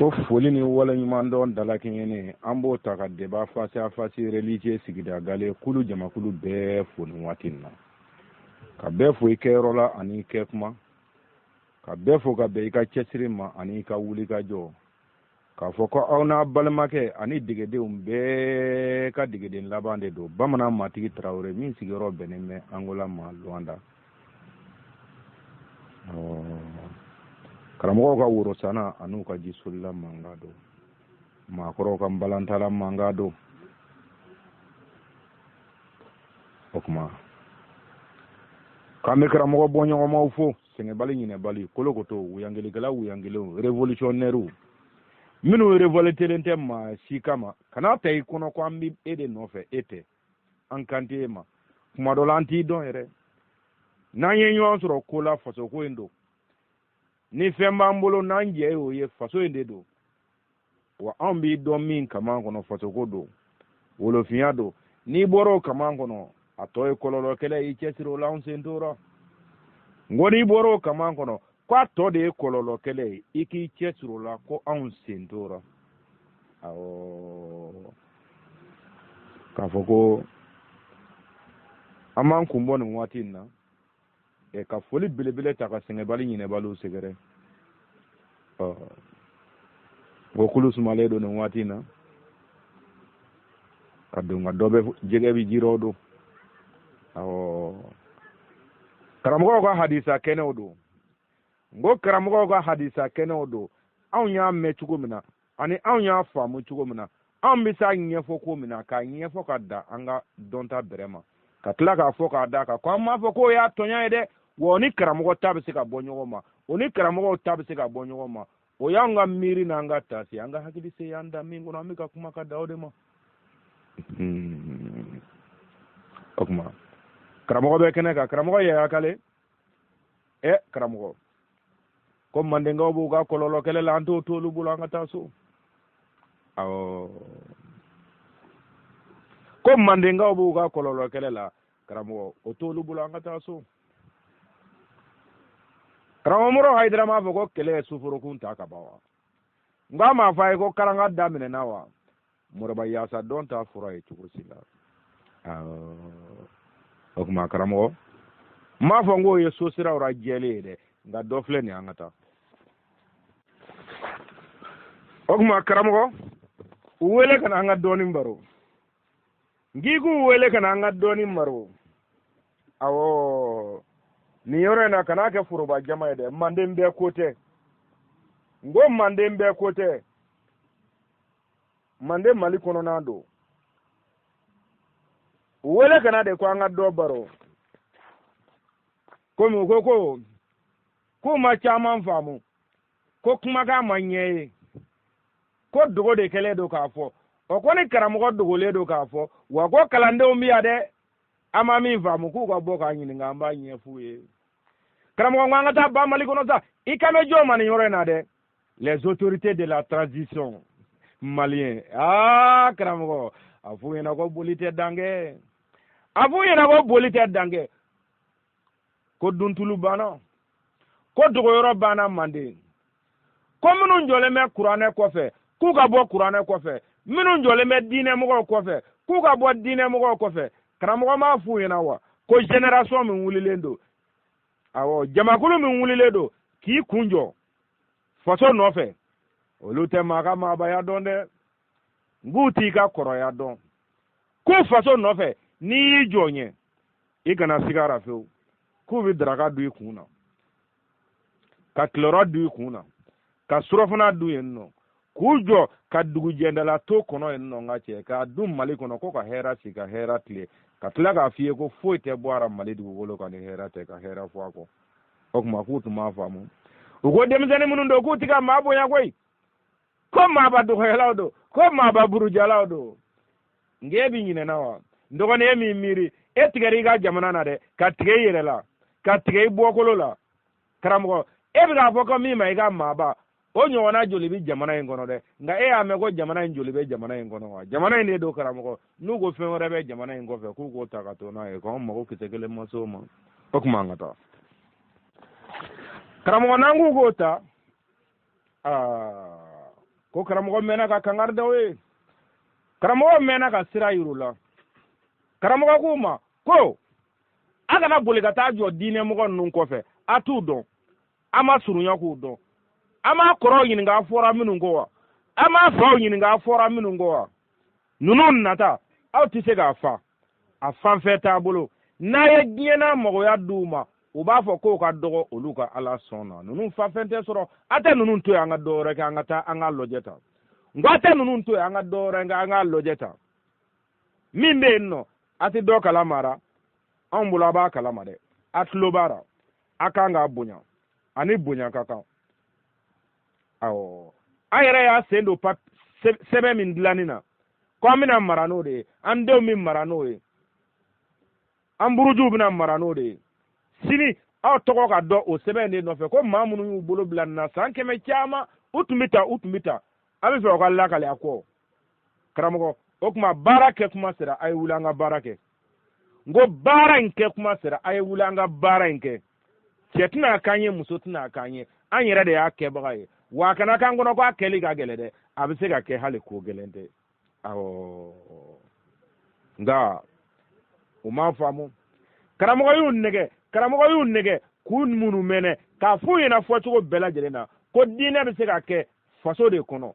Ko foli ni waleɲumandɔn dalakɛɲɛnen, an b'o ta ka débat face à face religieux sigida gale kulu jamakulu bɛɛ fo nin waati in na, ka bɛɛ fo i kɛyɔrɔ la ani i kɛ kuma, ka bɛɛ fo ka bɛn i ka cɛsiri ma ani i ka wulikajɔ, k'a fɔ ko aw n'a balimakɛ ani degedenw bɛɛ ka degeden laban de don, Bamanan Matigi Tarawele, min sigiyɔrɔ bɛnnen bɛ Angola ma, Luanda. Karamɔgɔw ka worosana an'u ka jisolila mankan don, maakɔrɔw ka balantala mankan don. O tuma k'an bɛ karamɔgɔ bɔɲɔgɔnmaw fo, sɛgɛnbali ɲinɛbali, kolokoto, wuyangelikɛla wuyangelenw, révolutionnaires minnu révoltelen tɛ maa si kama. Kana ta i kɔnɔ ko an bɛ e de nɔfɛ, e tɛ, an kan tɛ e ma. Kuma dɔ la an t'i dɔn yɛrɛ. N'an ye ɲɔgɔn sɔrɔ ko la, fasoko in don. Ni fɛn b'an bolo n'an jɛ y'o ye, faso in de don. Wa anw b'i dɔn min kaman kɔnɔ, fasoko don, wolofinya don. N'i bɔra o kaman kɔnɔ, a tɔ ye kɔlɔlɔ kɛlɛ ye, i cɛsiri o la, anw sen t'o rɔ. N ko n'i bɔra o kaman kɔnɔ, ko a tɔ de ye kɔlɔlɔ kɛlɛ ye, i k'i cɛsiri o la, ko anw sen t'o rɔ. Awɔ, k'a fɔ ko an b'an kun bɔ nin waati in na ka foli belebele ta ka sɛgɛnbali ɲinɛbaliw sɛgɛrɛ. Ɔ ko kulu sumalen don nin waati in na ka don ka dɔ bɛ jɛgɛ bɛ jirɔ don. Awɔ, karamɔgɔw ka hadisa kɛnɛw don. N ko karamɔgɔw ka hadisa kɛnɛw don. Anw y'a mɛn cogo min na ani anw y'a faamu cogo min na, anw bɛ se a ɲɛfɔ ko min na, k'a ɲɛfɔ ka da an ka dɔnta bɛrɛ ma, ka tila k'a fɔ k'a d'a kan ko an m'a fɔ k'o y'a tɔɲa ye dɛ. Wa o ni karamɔgɔ ta bɛ se ka bɔ ɲɔgɔn ma, o ni karamɔgɔw ta bɛ se ka bɔ ɲɔgɔn ma. O y'anw ka miiri n'an ka taasi, an ka hakili se y'an da min kɔnɔ, an bɛ ka kuma ka da o de ma. O tuma karamɔgɔ bɛ kɛnɛ kan, karamɔgɔ Yaya Kale. Ɛ karamɔgɔ, ko mandenkaw b'u ka kɔlɔlɔ kɛlɛ la, an t'o t'olu bolo, an ka taa so. Awɔ, ko mandenkaw b'u ka kɔlɔlɔ kɛlɛ la, karamɔgɔ, o t'olu bolo, an ka taa so. Karamɔgɔ Moro Hayidara m'a fɔ ko kɛlɛ ye soforokun ta ka ban wa? N ko a m'a fɔ a ye ko karanga daminɛna wa? Moriba yaasa dɔn t'a fura ye cogo si la. O tuma karamɔgɔ, n m'a fɔ n k'o ye so siraw ra jɛlen ye dɛ, nka dɔ filɛ nin ye, an ka taa. O tuma karamɔgɔ, u wele ka na an ka dɔɔnin baro. N k'i k'u wele ka na an ka dɔɔnin baro. Awɔ, nin yɔrɔ in na, kan'a kɛ foroba jama ye dɛ. Manden bɛɛ ko tɛ. N ko manden bɛɛ ko tɛ. Manden Mali kɔnɔna don. U wele ka na de ko an ka dɔ baro. Komi u ko ko k'u ma caman faamu, ko kumakan ma ɲɛ ye, ko dogo de kɛlen don k'a fɔ. O ko ni karamɔgɔ dogolen don k'a fɔ, wa ko kalandenw bɛ yan dɛ, an ma min faamu, k'u ka bɔ k'a ɲininka, an b'a ɲɛf'u ye. Karamɔgɔ, ko an ka taa ba Mali kɔnɔ sa. I kan bɛ jɔn ma nin yɔrɔ in na dɛ? Les autorités de la transition malien. Aa karamɔgɔ, a f'u ɲɛna ko boli tɛ dankɛ, a f'u ɲɛna ko boli tɛ dankɛ, ko duntulu banna, ko dogoyɔrɔ banna manden, ko minnu jɔlen bɛ kuranɛ kɔfɛ, k'u ka bɔ kuranɛ kɔfɛ, minnu jɔlen bɛ diinɛmɔgɔw kɔfɛ, k'u ka bɔ diinɛmɔgɔw kɔfɛ. Karamɔgɔ m'a f'u ɲɛna wa ko génération min wulilen don, awɔ, jamakulu min wulilen don k'i kun jɔ faso nɔfɛ, olu tɛ maa ka maabaya dɔn dɛ, n k'u t'i ka kɔrɔya dɔn. Ko faso nɔfɛ, n'i y'i jɔ ɲɛ, i kana siga a fewu k'u bɛ daraka dun i kun na, ka tilɔrɔ dun i kun na, ka surɔfana dun yen nɔ, k'u jɔ ka dugujɛndala to kɔnɔ yen nɔ. N ka cɛ, k'a dun Mali kɔnɔ, ko ka hɛrɛ si, ka hɛrɛ tile, ka tila k'a f'i ye ko foyi tɛ bɔ a ra Mali dugukolo kan ni hɛrɛ tɛ, ka hɛrɛ fɔ a kɔ. O tuma k'u tun m'a faamu. U ko denmisɛnnin minnu don, k'u ti ka maa bonya koyi, ko maaba dɔgɔyalaw don, ko maaba burujalaw don. Nka e bi ɲinɛna wa? N dɔgɔnin, e min miiri, e tigɛra i ka jamana na dɛ, ka tigɛ i yɛrɛ la, ka tigɛ i bɔkolo la. Karamɔgɔ, e bɛ k'a fɔ ko min ma i ka maaba, o ɲɔgɔnna joli bɛ jamana in kɔnɔ dɛ? Nka e y'a mɛn ko jamana in joli bɛ jamana in kɔnɔ wa? Jamana in de don karamɔgɔ. N'u ko fɛn wɛrɛ bɛ jamana in kɔfɛ, k'u k'o ta ka to n'a ye, k'anw mago kisɛ kelen ma s'o ma. O tuma an ka taa karamɔgɔ, n'an k'u k'o ta, aa. Ko karamɔgɔ mɛnna ka kangari da o ye, karamɔgɔ mɛnna ka sira yir'u la. Karamɔgɔ k'u ma ko a kana boli ka taa jɔ diinɛmɔgɔ ninnu kɔfɛ, a t'u dɔn, a ma surunya k'u dɔn, a m'a kɔrɔw ɲininka a fɔra minnu kɔ wa, a m'a faw ɲininka a fɔra minnu kɔ wa. Ninnu nata aw tɛ se k'a fa, a fanfɛ t'a bolo. N'a ye diɲɛ n'a magoya d'u ma, u b'a fɔ k'o ka dɔgɔ olu ka ala sɔn na. Ninnu fafɛn tɛ sɔrɔ. A tɛ ninnu to yen, an ka dɔ wɛrɛ kɛ, an ka taa an k'a lajɛ tan. N ko a tɛ ninnu to yen, an ka dɔ wɛrɛ kɛ, an k'a lajɛ tan. Min bɛ yen nɔ, a tɛ dɔ kalama ra, anw bolo a b'a kalama dɛ, a tulo b'a ra, a kan k'a bonya, ani bonya ka kan. Awɔ, an yɛrɛ y'a sen don sɛbɛn min dilanni na, ko an bɛna mara n'o de ye, an denw bɛ mara n'o ye, an burujuw bɛna mara n'o de ye. Sini aw tɔgɔ ka dɔn o sɛbɛn de nɔfɛ, ko maa minnu y'u bolo bila nin na san 100 caman, u tun bɛ ta, u tun bɛ ta, a bɛ fɛ aw ka lakale a kɔ. Karamɔgɔ, o tuma baara kɛ kuma sera, a ye wuli an ka baara kɛ. N ko baara in kɛ kuma sera, a ye wuli an ka baara in kɛ. Cɛ tɛna k'an ye, muso tɛna k'an ye, an yɛrɛ de y'a kɛbaga ye. Wa a kana k'an kɔnɔ ko a kɛli ka gɛlɛn dɛ, a bɛ se ka kɛ hali ko gɛlɛn tɛ. Awɔ, nka u m'a faamu. Karamɔgɔ y'u nɛgɛ, karamɔgɔ y'u nɛgɛ k'u minnu mɛnɛ k'a f'u ɲɛna fɔcogo bɛɛ lajɛlen na ko diinɛ bɛ se ka kɛ faso de kɔnɔ.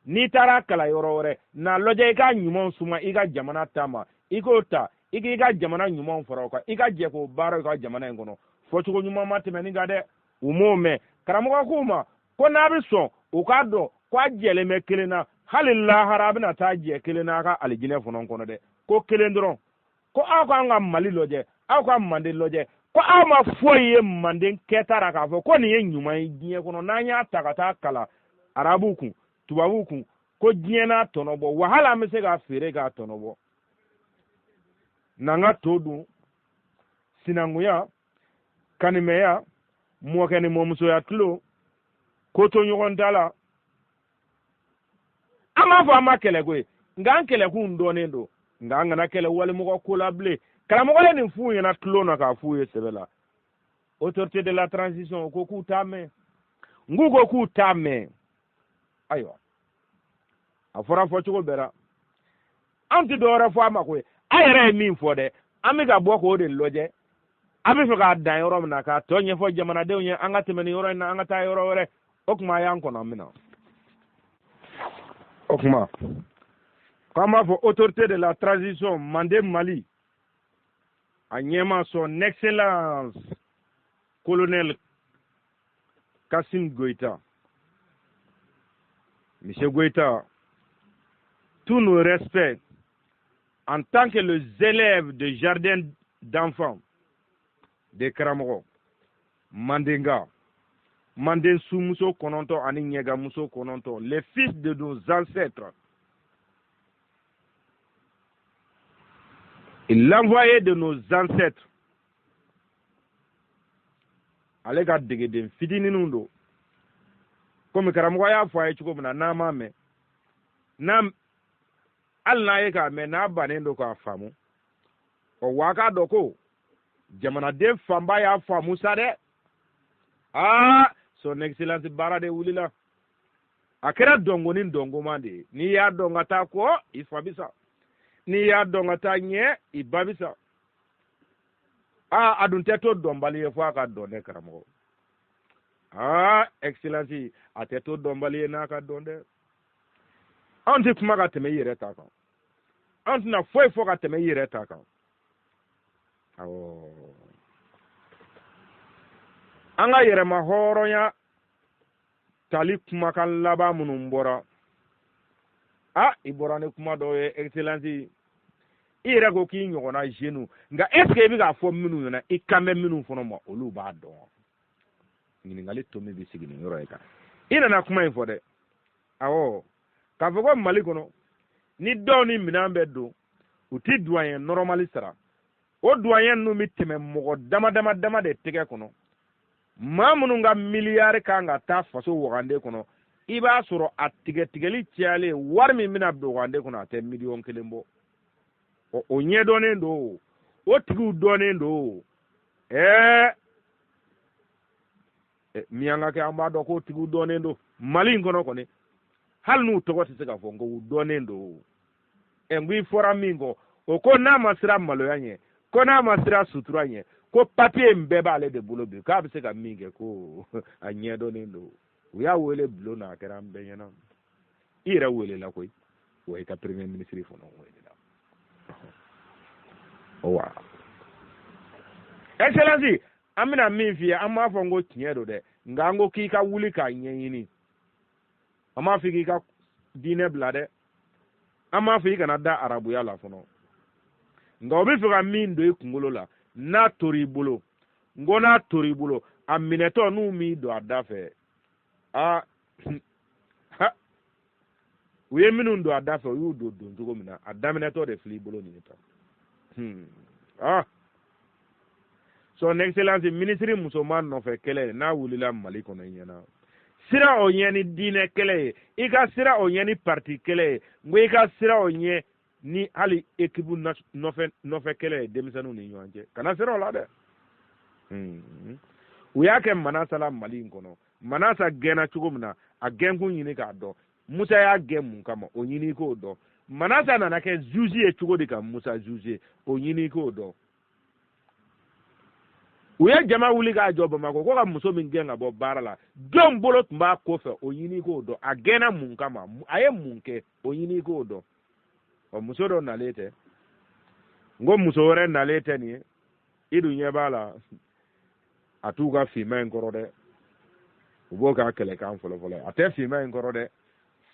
N'i taara kalan yɔrɔ wɛrɛ, n'a lajɛ i ka ɲumanw suma i ka jamana ta ma, i k'o ta, i k'i ka jamana ɲumanw fara o kan, i ka jɛ k'o baara i ka jamana in kɔnɔ. Fɔcogo ɲuman ma tɛmɛ nin kan dɛ, u m'o mɛn. Karamɔgɔ k'u ma ko n'a bɛ sɔn, u k'a dɔn ko a jɛlen bɛ kelen na, hali lahara a bɛna taa jɛ kelen na a ka alijinɛ fana kɔnɔ dɛ, ko kelen dɔrɔn. Ko aw k'an ka Mali lajɛ, aw ka Manden lajɛ, ko aw ma foyi ye Manden kɛta ra k'a fɔ ko nin ye ɲuman ye diɲɛ kɔnɔ, n'an y'a ta ka taa kalan arabuw kun, tubabuw kun, ko diɲɛ n'a tɔnɔ bɔ, wa hali an bɛ se k'a feere k'a tɔnɔ bɔ. N'an ka to dun, sinankunya, kanimɛya, mɔkɛ ni mɔmusoya tulon, ko to ɲɔgɔn ta la. An b'a fɔ an ma kɛlɛ koyi, nka an kɛlɛkun dɔnnen don, nka an kana kɛlɛ walimɔgɔ ko la bilen. Karamɔgɔ ye nin f'u ɲɛna tulon na k'a f'u ye sɛbɛ la. Autorité de la transition ko k'u t'a mɛn, n k'u ko k'u t'a mɛn. Ayiwa, a fɔra fɔcogo bɛɛ la, an tɛ dɔwɛrɛ fɔ a ma koyi. A yɛrɛ ye min fɔ dɛ, an bɛ ka bɔ k'o de lajɛ. An bɛ fɛ k'a dan yɔrɔ min na, k'a tɔ ɲɛfɔ jamanadenw ye, an ka tɛmɛ nin yɔrɔ in na, an ka taa yɔrɔ wɛrɛ. O tuma a y'an kɔnɔ an bɛna. O tuma k'an b'a fɔ autorité de la transition Manden Mali, a ɲɛmaa son excellence colonel Kassim Goïta. Monsieur Goïta, tous nos respects en tant que les élèves de jardin d'enfants de Karamɔgɔ Mandenka, Manden sumuso 9 ani ɲɛgamuso 9, les fils de nos ancêtres, et l'envoyé de nos ancêtres, ale ka degeden fitininw don. Komi karamɔgɔ y'a fɔ a ye cogo min na, n'a m'a mɛn, n'a hali n'a ye k'a mɛn, n'a bannen don k'a faamu, ɔ wa a k'a dɔn ko jamanaden fanba y'a faamu sa dɛ. Aa, son excellence baara de wulila, a kɛra dɔnko ni dɔnkoman de ye. N'i y'a dɔn ka taa kɔ, i fa bi sa, n'i y'a dɔn ka taa ɲɛ, i ba bi sa. Aa, a dun tɛ to dɔnbali ye fo a ka dɔn dɛ, karamɔgɔ. Aa, excellence, a tɛ to dɔnbali ye n'a ka dɔn dɛ. Anw tɛ kuma ka tɛmɛ i yɛrɛ ta kan, an tɛna foyi fɔ ka tɛmɛ i yɛrɛ ta kan. Awɔ, an ka yɛrɛma hɔrɔnya tali kumakan laban minnu bɔra, a i bɔra ni kuma dɔw ye excellence, i yɛrɛ ko k'i ɲɔgɔnna jeunes, nka est ce que i bɛ k'a fɔ minnu ɲɛna, i kan bɛ minnu fana ma, olu b'a dɔn? Ɲininkali tomi bɛ sigi nin yɔrɔ in kan. I nana kuma in fɔ dɛ, awɔ, k'a fɔ ko Mali kɔnɔ ni dɔw ni minɛn bɛ don, u ti douanier normal sara, o douanier ninnu bɛ tɛmɛ mɔgɔ dama dama dama de tɛgɛ kɔnɔ, maa minnu ka miliyari kan ka taa faso wagande kɔnɔ, i b'a sɔrɔ a tigɛtigɛli cayalen wari min bɛna don wagande kɔnɔ, a tɛ miliyɔn 1 bɔ. Ɔ, o ɲɛdɔnnen don, o tigiw dɔnnen don. Ɛɛ, miyanka kɛ, an b'a dɔn k'o tigiw dɔnnen don Mali in kɔnɔ kɔni. Hali n'u tɔgɔ tɛ se ka fɔ, nka u dɔnnen don. Ɛ, n ko i fɔra min kɔ, o ko n'a ma siran maloya ɲɛ, ko n'a ma siran sutura ɲɛ, ko papiye in bɛɛ b'ale de bolo bi, k'a bɛ se ka min kɛ, ko a ɲɛdɔnnen don. U y'a wele bulon na, a kɛra an bɛɛ ɲɛna. I yɛrɛ welela koyi, wa i ka premier ministre fana welela. Wa excellence, an bɛna min f'i ye, an m'a fɔ n ko tiɲɛ don dɛ, nka an ko k'i ka wuli k'a ɲɛɲini. An m'a fɔ k'i ka diinɛ bila dɛ, an m'a fɔ i kana da arabuya la fɔlɔ, nka o bɛ fɛ ka min don i kunkolo la, n'a tor'i bolo, n ko n'a tor'i bolo, a minɛtɔ n'u m'i don a da fɛ, aa ha, u ye minnu don a da fɛ, u y'u don don cogo min na, a daminɛtɔ de filɛ i bolo nin ye tan. Ah, son excellence minisiri musoman nɔfɛ kɛlɛ n'a wulila Mali kɔnɔ i ɲɛna, siran o ɲɛ ni diinɛ kɛlɛ ye, i ka siran o ɲɛ ni parti kɛlɛ ye, n ko i ka siran o ɲɛ ni hali ekipu nɔfɛ kɛlɛ ye denmisɛnninw ni ɲɔgɔn cɛ, kana siran o la dɛ. U y'a kɛ Manasa la Mali in kɔnɔ. Manasa gɛnna cogo min na, a gɛnkun ɲini k'a dɔn. Musa y'a gɛn mun kama, o ɲini k'o dɔn. Manasa nana kɛ zuzi ye cogo di ka Musa zuze, o ɲini k'o dɔn. U ye jama wuli k'a jɔ Bamakɔ ko ka muso min gɛn ka bɔ baara la, jɔn bolo tun b'a kɔfɛ, o ɲini k'o dɔn. A gɛnna mun kama, a ye mun kɛ, o ɲini k'o dɔn. Ɔ, muso dɔ nalen tɛ, n ko muso wɛrɛ nalen tɛ nin ye, i dun ɲɛ b'a la, a t'u ka finman in kɔrɔ dɛ. U b'o k'a kɛlɛkan fɔlɔfɔlɔ, a tɛ finman in kɔrɔ dɛ.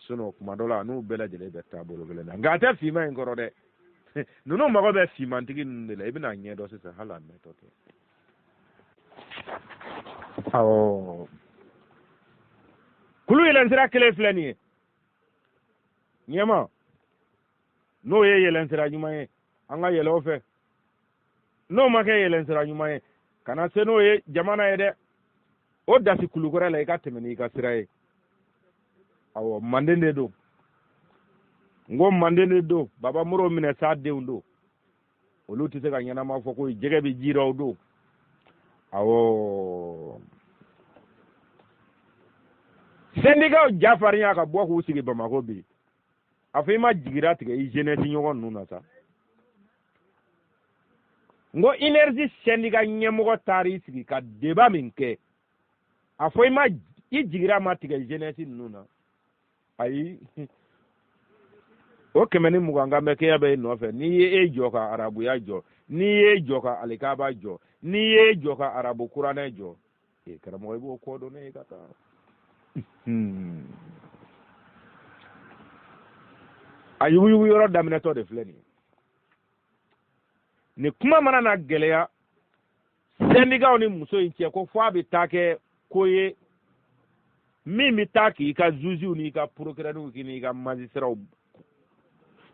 Sinon kuma dɔ la n'u bɛɛ lajɛlen bɛ taabolo kelen na, nka a tɛ finman in kɔrɔ dɛ. Ninnu mago bɛ finmantigi ninnu de la, i bɛna ɲɛ dɔn sisan, hali a mɛntɔ tɛ. Awɔ, kulu yɛlɛnsira kelen filɛ nin ye ɲɛma, n'o ye yɛlɛnsira ɲuman ye, an ka yɛlɛ o fɛ. N'o ma kɛ yɛlɛnsira ɲuman ye, kana se n'o ye jamana ye dɛ. O dasi kulukɔrɔ la, i ka tɛmɛ n'i ka sira ye. Awɔ, manden de don, n ko manden de don. Baba Moro minɛ sa denw don, olu tɛ se ka ɲɛnama fɔ ko jɛgɛ bɛ ji rɔ o don. Awɔ, sɛndikaw ja farinya ka bɔ k'u sigi Bamakɔ bi, a fɔ i ma jigira tigɛ i jeunesse ɲɔgɔn ninnu na sa. N ko énergie syndicat ɲɛmɔgɔ taara i sigi ka débat min kɛ, a fɔ i ma i jigira ma tigɛ jeunesse ninnu na. Ayi, o 120 kan bɛ kɛya bɛ i nɔfɛ. N'i ye e jɔ ka arabuya jɔ, n'i ye e jɔ ka alikaba jɔ, n'i ye e jɔ ka arabu kuranɛ jɔ, e karamɔgɔ, i b'o kɔ dɔn ne ye ka taa. A yuguyugu yɔrɔ daminɛtɔ de filɛ nin ye. Nin kuma mana na gɛlɛya sɛndikaw ni muso in cɛ, ko fo a bɛ taa kɛ ko ye min bɛ taa k'i ka zuziw n'i ka procureur k'i n'i ka magistratw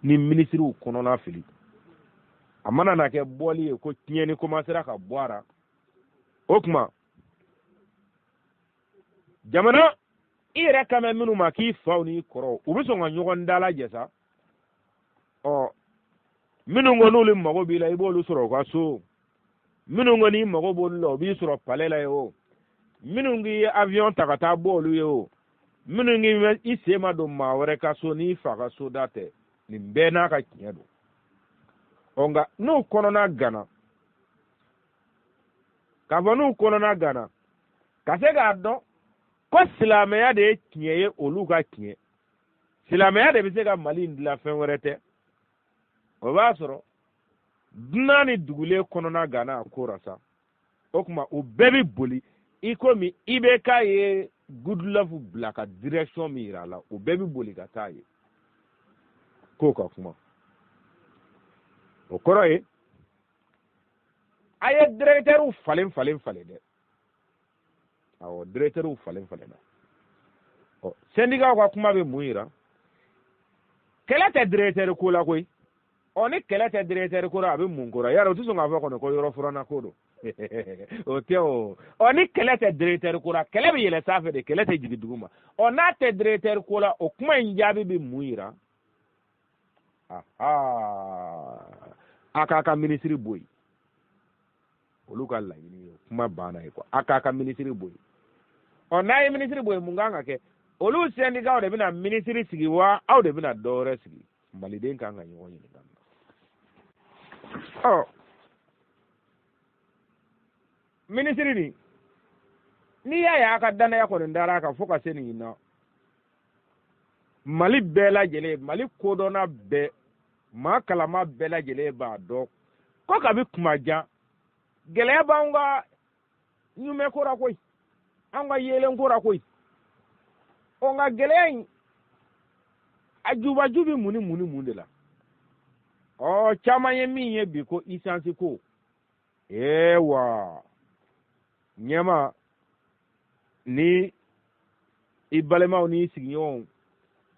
ni minisiriw kɔnɔna fili, a mana na kɛ bɔli ye ko tiɲɛni komansera ka bɔ a la, o tuma jamana i yɛrɛ kan bɛ minnu ma k'i faw n'i kɔrɔw, u bɛ sɔn ka ɲɔgɔn dalajɛ sa. Ɔ, minnu ko n'olu mago b'i la, i b'olu sɔrɔ u ka so. Minnu ko n'i mago b'olu la, u b'i sɔrɔ palais la ye o. Minnu k'i ye avion ta ka taa bɔ olu ye o. Minnu k'i i sen ma don maa wɛrɛ ka so n'i fa ka soda tɛ, nin bɛɛ n'a ka tiɲɛ don. Ɔ, nka n'u kɔnɔna gana, k'a fɔ n'u kɔnɔna gana ka se k'a dɔn ko silamɛya de ye tiɲɛ ye, olu ka tiɲɛ silamɛya de bɛ se ka Mali in dilan, fɛn wɛrɛ tɛ. O b'a sɔrɔ dunan ni dugulen kɔnɔna gana a ko ra sa. O tuma u bɛɛ bɛ boli i komi IBK ye Goodluck bila ka direction min yira a la, u bɛɛ bɛ boli ka taa yen k'o ka kuma. O kɔrɔ ye a ye directeurw falen falen falen dɛ. Awɔ, directeurw falen falen na. Ɔ, syndicat ka kuma bɛ mun yira? Kɛlɛ tɛ directeur ko la koyi. Ɔ, ni kɛlɛ tɛ directeur ko la, a bɛ mun ko la yala? U tɛ sɔn k'a fɔ kɔni ko yɔrɔ furanna ko don, o tɛ o. Ɔ, ni kɛlɛ tɛ directeur ko la, kɛlɛ bɛ yɛlɛ sanfɛ de, kɛlɛ tɛ jigin dugu ma. Ɔ, n'a tɛ directeur ko la, o kuma in jaabi bɛ mun yira? Aha, a k'a ka minisiri bɔ yen, olu ka laɲini ye. Kuma banna ye quoi, a k'a ka minisiri bɔ yen. Ɔ, n'a ye minisiri bɔ yen, mun kan ka kɛ? Olu sɛndikaw de bɛna minisiri sigi wa aw de bɛna dɔ wɛrɛ sigi? Maliden kan ka ɲɔgɔn ɲininka. Ɔ, minisiri nin, n'i y'a ye a ka danaya kɔni dara a kan fo ka se nin na, Mali bɛɛ lajɛlen, Mali kodɔnna bɛɛ, maa kalama bɛɛ lajɛlen b'a dɔn ko kabi kuma jan gɛlɛya b'anw ka ɲumɛ ko ra koyi, anw ka yeelen ko ra koyi. Ɔ, nka gɛlɛya in a jubaju bɛ mun ni mun ni mun de la? Ɔ, caman ye min ye bi ko isansi ko, ewa ɲɛma ni i balimaw n'i sigiɲɔgɔnw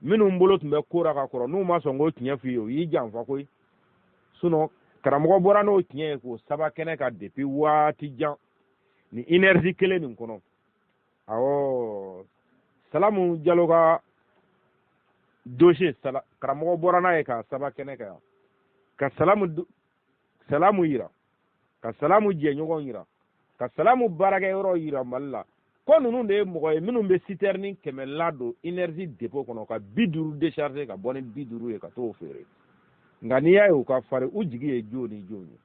minnu bolo tun bɛ ko ra ka kɔrɔ, n'u ma sɔn k'o tiɲɛ f'i ye, o y'i janfa koyi. Sinɔn karamɔgɔ bɔra n'o tiɲɛ ye k'o saba kɛnɛ kan depuis waati jan ni énergie kelen nin kɔnɔ. Awɔ, Salamu Jalo ka dossier, karamɔgɔ bɔra n'a ye k'a saba kɛnɛ kan yan, ka Salamu yira, ka Salamu jɛɲɔgɔn yira, ka Salamu baarakɛyɔrɔ yira Mali la, ko ninnu de ye mɔgɔ ye minnu bɛ sitɛrini 100 ladon énergie dépôt kɔnɔ ka 50 décharger ka bɔ ni 50 ye ka t'o feere. Nka n'i y'a ye u ka farin, u jigi ye jɔn ni jɔn ye?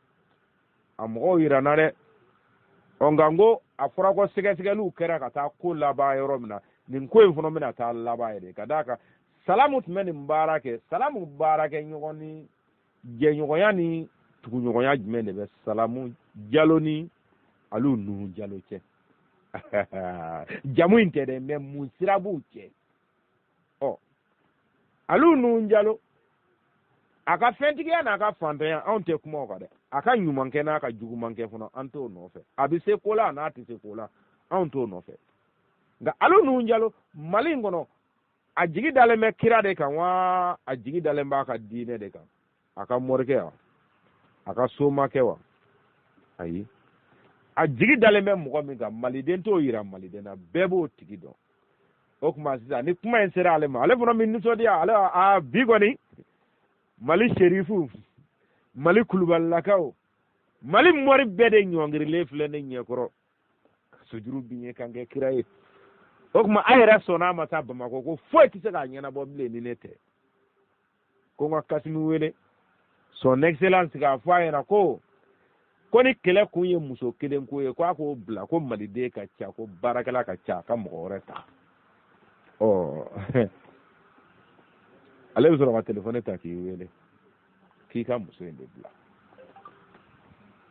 A mɔgɔw yira n na dɛ. Ɔ, nka n ko a fɔra ko sɛgɛsɛgɛliw kɛra ka taa ko laban yɔrɔ min na, nin ko in fana bɛna taa laban yɛrɛ, ka d'a kan Salamu tun bɛ nin baara kɛ. Salamu baarakɛ ɲɔgɔn ni jɛɲɔgɔnya ni tuguɲɔgɔnya jumɛn de bɛ Salamu Jalo ni Alu Nuhu Jalo cɛ? Jamu in tɛ dɛ, mɛ mun sira b'u cɛ? Ɔ, Alu Nuhu Jalo, a ka fɛntigiya n'a ka fantanya, anw tɛ kuma o kan dɛ. A ka ɲumankɛ n'a ka jugumankɛ fana, an t'o nɔfɛ. A bɛ se ko la, a n'a tɛ se ko la, anw t'o nɔfɛ. Nka Alu Nuhu Jalo, Mali in kɔnɔ, a jigi dalen bɛ kira de kan wa a jigi dalen b'a ka diinɛ de kan? A ka morikɛ wa? A ka somakɛ wa? Ayi, a jigi dalen bɛ mɔgɔ min kan, maliden t'o yira maliden na, bɛɛ b'o tigi dɔn. O tuma sisan, ni kuma in sera ale ma, ale fana bɛ nisɔndiya. Ale a bi kɔni, Mali serifu, Mali kulubalilakaw, Mali mɔri bɛɛ de ɲɔngirilen filɛ ne ɲɛkɔrɔ, sojuru bin ye kan kɛ kira ye. O tuma a yɛrɛ sɔnna a ma taa Bamakɔ ko foyi tɛ se k'a ɲɛnabɔ bilen ni ne tɛ. Ko n ka Kasimi wele, son excellence, k'a fɔ a ɲɛna ko ni kɛlɛ kun ye muso kelen ko ye, ko a k'o bila, ko maliden ka ca, ko baarakɛla ka ca, a ka mɔgɔ wɛrɛ ta. Ɔ, ale bɛ sɔrɔ ka telefɔni ta k'i wele k'i ka muso in de bila.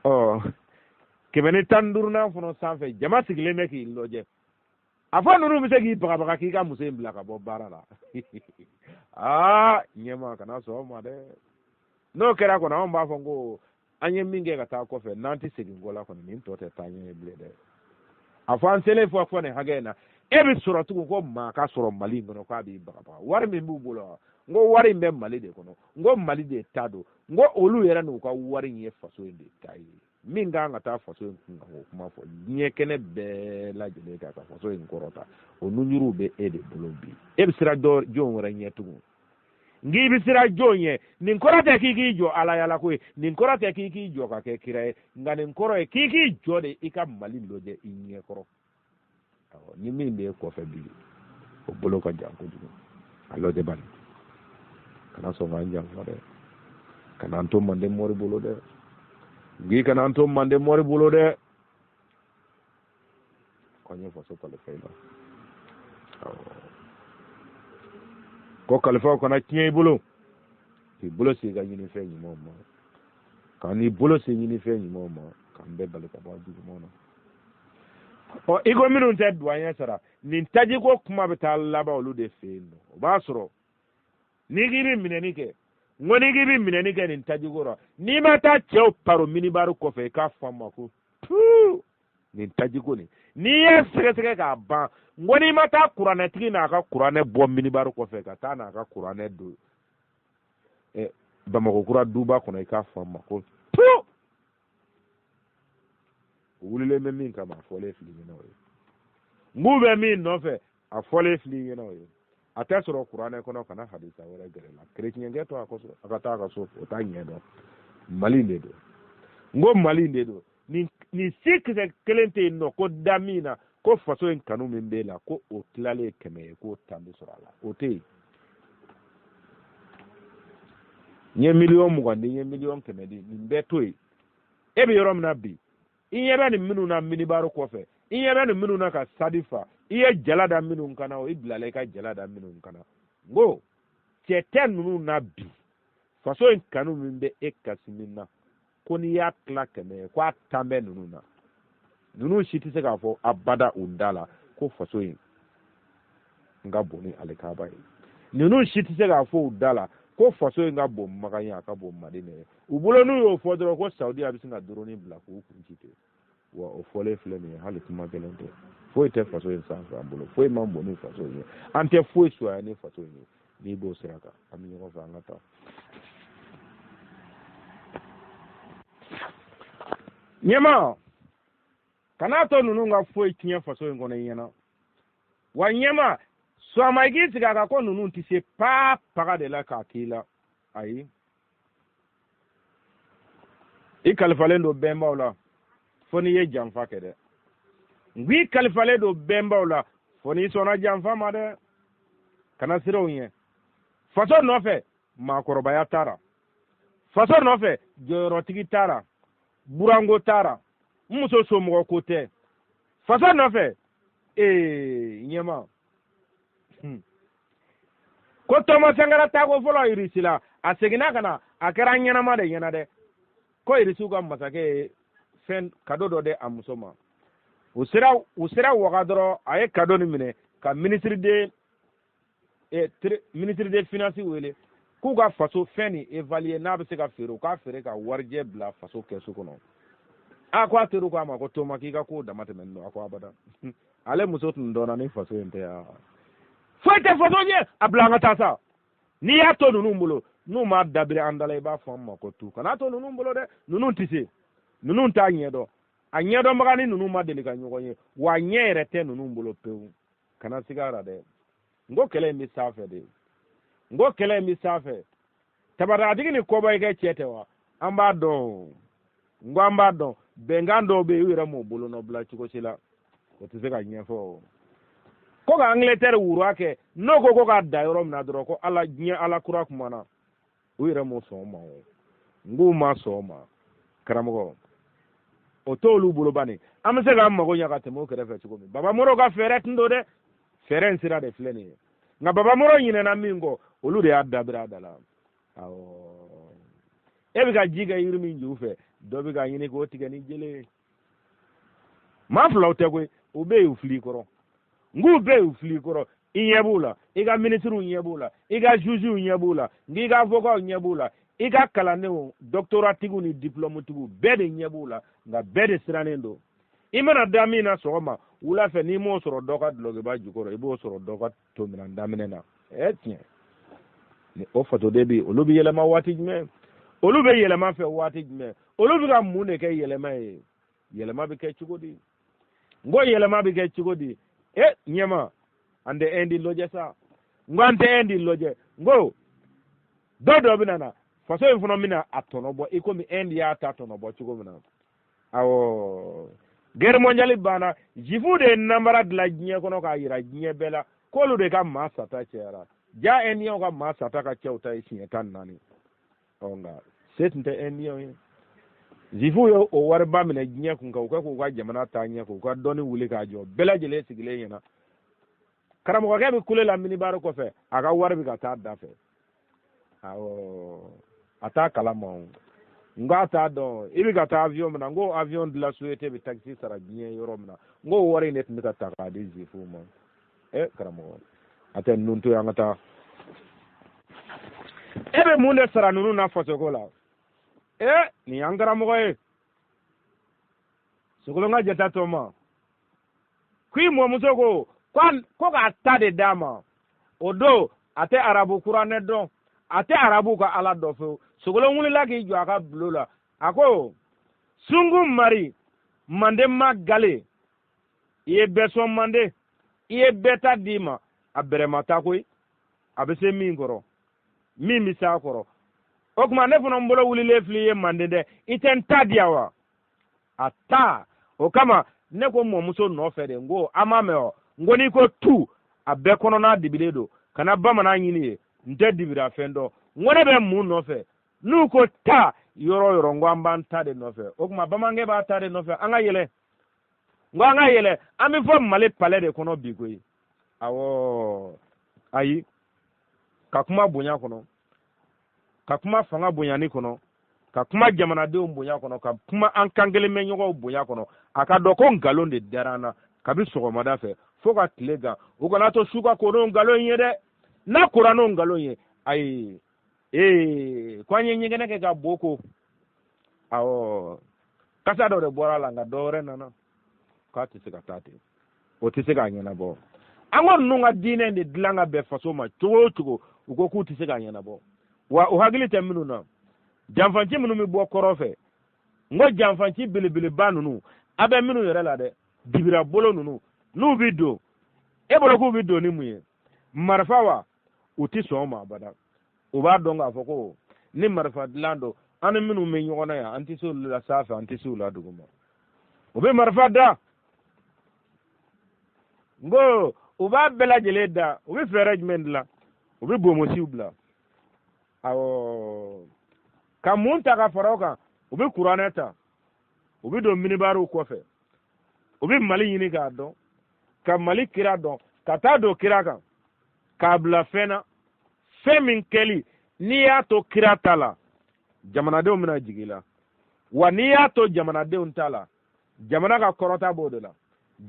Ɔ, 115nan fana sanfɛ, jama sigilen bɛ k'i lajɛ. A fɔ ninnu bɛ se k'i bagabaga k'i ka muso in bila ka bɔ baara la. Aa, ɲɛma, kana sɔn o ma dɛ. N'o kɛra kɔni, anw b'a fɔ ko an ye min kɛ ka taa kɔfɛ, n'an tɛ segin kɔ la kɔni, nin tɔ tɛ taa ɲɛ ye bilen dɛ. A fɔ an selen fɔ nin hakɛ in na, e bɛ sɔrɔ tugun ko maa ka sɔrɔ Mali in kɔnɔ k'a b'i bagabaga. Wari min b'u bolo, n ko wari in bɛ Mali de kɔnɔ, n ko Mali de ta don, n ko olu yɛrɛ n'u ka wari in ye faso in de ta ye. Min kan ka taa faso in kun kan k'o kuma fɔ diɲɛ kɛnɛ bɛɛ lajɛlen kan ka faso in kɔrɔta, o nunjuruw bɛ e de bolo bi. E bɛ siran jɔn wɛrɛ ɲɛ tugun? N k'i bɛ siran jɔn ɲɛ? Nin kɔrɔ tɛ k'i k'i jɔ ala yala ko ye, nin kɔrɔ tɛ k'i k'i jɔ ka kɛ kira ye, nka nin kɔrɔ ye k'i k'i jɔ de i ka Mali lajɛ i ɲɛ kɔrɔ. Awɔ, ni min b'e kɔfɛ bi, o bolo ka jan kojugu. A lajɛ bani, kana sɔn k'an janfa dɛ, kana an to mande mɔri bolo dɛ. N k'i kana an to mande mɔri bolo dɛ. Ko an ye faso kalifa i la, ko kalifaw kana tiɲɛ i bolo, k'i bolo se i ka ɲinifɛn ɲumanw ma, k'an n'i bolo se ɲinifɛn ɲumanw ma, k'an bɛɛ bali ka bɔ a jugumanw na. Ɔ, i ko minnu tɛ duwanyɛ sara, nin tajiko kuma bɛ taa laban olu de fɛ yen nɔ. O b'a sɔrɔ n'i k'i bɛ minɛni kɛ, n ko n'i k'i bɛ minɛni kɛ nin tajiko la, n'i ma taa cɛw paro minibari kɔfɛ, i k'a fɔ a ma ko tuu nin tajiko nin, n'i y'a sɛgɛsɛgɛ k'a ban, n ko n'i ma taa kuranɛtigi n'a ka kuranɛ bɔ minibari kɔfɛ ka taa n'a ka kuranɛ don Bamakɔ kura duba kɔnɔ, i k'a fɔ a ma ko tuu. U wulilen bɛ min kama, a fɔlen filɛ ɲɛna o ye. N k'u bɛ min nɔfɛ, a fɔlen filɛ ɲɛna o ye. A tɛ sɔrɔ kuranɛ kɔnɔ, kana hadisa wɛrɛ gɛrɛ la. Kerecɛnkɛ to a kɔ, a ka taa a ka so, o t'a ɲɛ dɔn. Mali in de don, n ko Mali in de don. Nin si kisɛ kelen tɛ yen nɔ ko da min na. Ko faso in kanu min b'e la, ko o tilalen 100 ye, k'o 10 bɛ sɔrɔ a la. O tɛ yen. N ye 20 miliyɔn di, n ye 100 miliyɔn di, nin bɛɛ to yen. E bɛ yɔrɔ min na bi, i ɲɛ bɛ nin minnu na minibaro kɔfɛ, i ɲɛ bɛ nin minnu na ka sadi fa, i ye jala da minnu kan na, o i bilala i ka jala da minnu kan na. N ko cɛ tɛ ninnu na bi, faso in kanu min bɛ e Kasimi na, ko n'i y'a tila 100 ye, ko a 10 bɛ ninnu na. Ninnu si tɛ se k'a fɔ abada u da la ko faso in ka bon ni alikaba ye. Ninnu si tɛ se k'a fɔ u da la ko faso in ka bon Makan ye, a ka bon Madina ye. U bolo n'u y'o fɔ dɔrɔn, ko Saudiya bɛ sin ka doroni bila k'u kun ci ten. Wa o fɔlen filɛ nin ye, hali kuma gɛlɛn tɛ. Foyi tɛ faso in sanfɛ an bolo, foyi man bon ni faso in ye, an tɛ foyi suwaya ni faso in ye. N'i b'o sira kan, an bɛ ɲɔgɔn fɛ, an ka taa. Ɲɛma, kan'a to ninnu ka foyi tiɲɛ faso in kɔnɔ i ɲɛna. Wa ɲɛma, sɔn a ma i k'i sigi a kan ko ninnu tɛ se paa paga de la k'a k'i la. Ayi, i kalifalen don bɛnbaw la fo n'i ye janfa kɛ dɛ. N ko i kalifalen don bɛnbaw la fo n'i sɔnna janfa ma dɛ. Kana siran u ɲɛ. Faso nɔfɛ, maakɔrɔbaya t'a la. Faso nɔfɛ, jɔyɔrɔtigi t'a la, buranko t'a la, n muso somɔgɔ ko tɛ. Faso nɔfɛ, ee ɲɛma, ko Tɔma Sankara taako fɔlɔ Irisi la, a seginna ka na, a kɛra ɲɛnama de ɲɛna dɛ, ko Irisiw ka masakɛ ye fɛn kado dɔ di a muso ma. U sera waga dɔrɔn, a ye kado nin minɛ ka ministre de finance wele k'u ka faso fɛn nin évaluer, n'a bɛ se ka feere, u k'a feere ka warijɛ bila faso kɛsu kɔnɔ. A ko a teriw ko a ma ko Toma, k'i ka kow dama tɛmɛnen don. A ko abada, ale muso tun dɔnna ni faso in tɛ yan, foyi tɛ faso ɲɛ. A bila an ka taa sa. N'i y'a to ninnu bolo, n'u m'a dabiri an da la, i b'a fɔ an ma ko tu. Kan'a to ninnu bolo dɛ. Ninnu tɛ se, ninnu t'a ɲɛdɔn, a ɲɛdɔnbaga ni ninnu ma deli ka ɲɔgɔn ye, wa ɲɛ yɛrɛ tɛ ninnu bolo pewu. Kana siga a la dɛ. N ko kɛlɛ in bɛ sanfɛ de, n ko kɛlɛ in bɛ sanfɛ. Tabadatigi ni kɔbɔyikɛ cɛ tɛ wa? An b'a dɔn, n ko an b'a dɔn. Bɛnkan dɔw bɛ yen, u yɛrɛ m'o bolonɔ bila cogo si la, o tɛ se ka ɲɛfɔ. Ko ka Angleterre wura kɛ, n'o ko ko k'a da yɔrɔ min na dɔrɔn, ko ala diɲɛ ala kura kumana, u yɛrɛ m'o sɔn o ma. O n k'u ma sɔn o ma. Karamɔgɔ, o t'olu bolo bani. An bɛ se k'an mago ɲɛ ka tɛmɛ o kɛrɛfɛ cogo min? Baba Moro ka fɛɛrɛ tun don dɛ. Fɛɛrɛ in sira de filɛ nin ye, nka Baba Moro ɲinɛna min kɔ, olu de y'a dabiri a da la. Awɔ, e bɛ ka ji kɛ yiri min ju fɛ, dɔ bɛ ka ɲini k'o tigɛ ni jele ye. Maa filaw tɛ koyi, u bɛ yen, u fili i kɔrɔ. N k'u bɛ yen, u fili i kɔrɔ. I ɲɛ b'u la, i ka minisiriw ɲɛ b'u la, i ka jugew ɲɛ b'u la, n k'i ka avocats ɲɛ b'u la, i ka kalandenw, doctorat tigiw ni diplôme tigiw, bɛɛ de ɲɛ b'u la. Nka bɛɛ de sirannen don. I mana da min na sɔgɔma, wula fɛ, n'i m'o sɔrɔ dɔ ka dulɔkiba jukɔrɔ, i b'o sɔrɔ dɔ ka tominan daminɛ na. Ɛ tiɲɛ ni o fasoden bi, olu bɛ yɛlɛma waati jumɛn? Olu bɛ yɛlɛma fɛ waati jumɛn? Olu bɛ ka mun de kɛ yɛlɛma ye? Yɛlɛma bɛ kɛ cogo di? N ko yɛlɛma bɛ kɛ cogo di? E ɲɛma, an tɛ Indi lajɛ sa. N ko an tɛ Indi lajɛ. N ko dɔ dɔ bɛ na faso in fana bɛna a tɔnɔ bɔ i komi Indi y'a ta tɔnɔ bɔ cogo min na. Awɔ, guerre mondiale banna, juifuw de ye nanbara dilan diɲɛ kɔnɔ k'a yira diɲɛ bɛɛ la k'olu de ka maa sata cayara. Ja Indiyɛnw ka maa sata ka cɛw ta ye siɲɛ 14. Ɔ nka se tun tɛ Indiyɛnw ye. Juifuw ye o wariba minɛ diɲɛ kun kan, u ka k'u ka jamana taa ɲɛ, k'u ka dɔnni wuli k'a jɔ bɛɛ lajɛlen sigilen ɲɛna. Karamɔgɔkɛ bɛ kule la minibari kɔfɛ, a ka wari bɛ ka taa da fɛ. Awɔ, a t'a kalama o. N k'a t'a dɔn i bɛ ka taa avion min na. N ko avion dilan société bɛ taxe sara diɲɛ yɔrɔ min na, n ko wari in de tun bɛ ka ta k'a di juifuw ma. E karamɔgɔ, a tɛ ninnu to yen, an ka taa. E bɛ mun de sara ninnu na fasoko la? E nin y'an karamɔgɔ ye, Sogolonka Jata Tɔma. Ko i mɔmuso ko ko k'a ta de d'a ma. O don a tɛ arabu kuranɛ dɔn, a tɛ arabuw ka ala dɔn fewu. Sogolon wulila k'i jɔ a ka bulon la, a ko sungu mari manden ma gale, i ye bɛɛ sɔn manden, i ye bɛɛ ta d'i ma, a bɛrɛma ta koyi, a bɛ se min kɔrɔ, min bɛ s'a kɔrɔ. O tuma ne fana n bolo wulilen filɛ i ye manden dɛ, i tɛ n ta di yan wa? A ta o kama Ne ko mɔmuso nɔfɛ de, n ko a m'a mɛn wa? N ko n'i ko tu, a bɛɛ kɔnɔna dibilen don. Kana bamanan ɲini ye, n tɛ dibira fɛn dɔn. N ko ne bɛ mun nɔfɛ? N'u ko taa yɔrɔ o yɔrɔ, n ko an b'an ta de nɔfɛ. O tuma bamanankɛ b'a ta de nɔfɛ. An ka yɛlɛ, n ko an ka yɛlɛ. An bɛ fɔ Mali palais de kɔnɔ bi koyi. Awɔ, ayi, ka kuma bonya kɔnɔ, ka kuma fanga bonyani kɔnɔ, ka kuma jamanadenw bonya kɔnɔ, ka kuma an kan kelen bɛ ɲɔgɔnw bonya kɔnɔ, a ka dɔn ko nkalon de dara an na kabi sɔgɔmada fɛ fo ka tile gan. U kana to su ka ko n'o nkalon ye dɛ. N'a kora n'o nkalon ye, ayi, ee, ko an ye ɲɛgɛnɛ kɛ ka bo ko. Awɔ, kasa dɔ de bɔra a la, nka dɔ wɛrɛ nana k'a tɛ se ka taa ten, o tɛ se k'a ɲɛnabɔ. An ko ninnu ka diinɛ de dilan ka bɛn faso ma cogo o cogo, u ko k'u tɛ se k'a ɲɛnabɔ. Wa u hakili tɛ minnu na, janfanci minnu bɛ bɔ kɔrɔn fɛ, n ko janfanci belebeleba ninnu, a bɛ minnu yɛrɛ la dɛ, dibira bolo ninnu, n'u bɛ don, e bolo k'u bɛ don ni mun ye? Marifa wa? U tɛ sɔn o ma abada. U b'a dɔn k'a fɔ ko ni marifa dilan don, an ni minnu bɛ ɲɔgɔn na yan, an tɛ se olu la sanfɛ, an tɛ se u la duguma. U bɛ marifa da, n ko u b'a bɛɛ lajɛlen da. U bɛ fɛɛrɛ jumɛn dilan? U bɛ bonbonsiw bila. Awɔ, ka mun ta ka fara o kan? U bɛ kuranɛ ta, u bɛ don minibariw kɔfɛ, u bɛ Mali ɲini k'a dɔn, ka Mali kira dɔn, ka taa don kira kan k'a bila fɛn na, fɛn min kɛli n'i y'a to kira ta la, jamanadenw bɛna jigin i la. Wa n'i y'a to jamanadenw ta la, jamana ka kɔrɔta b'o de la,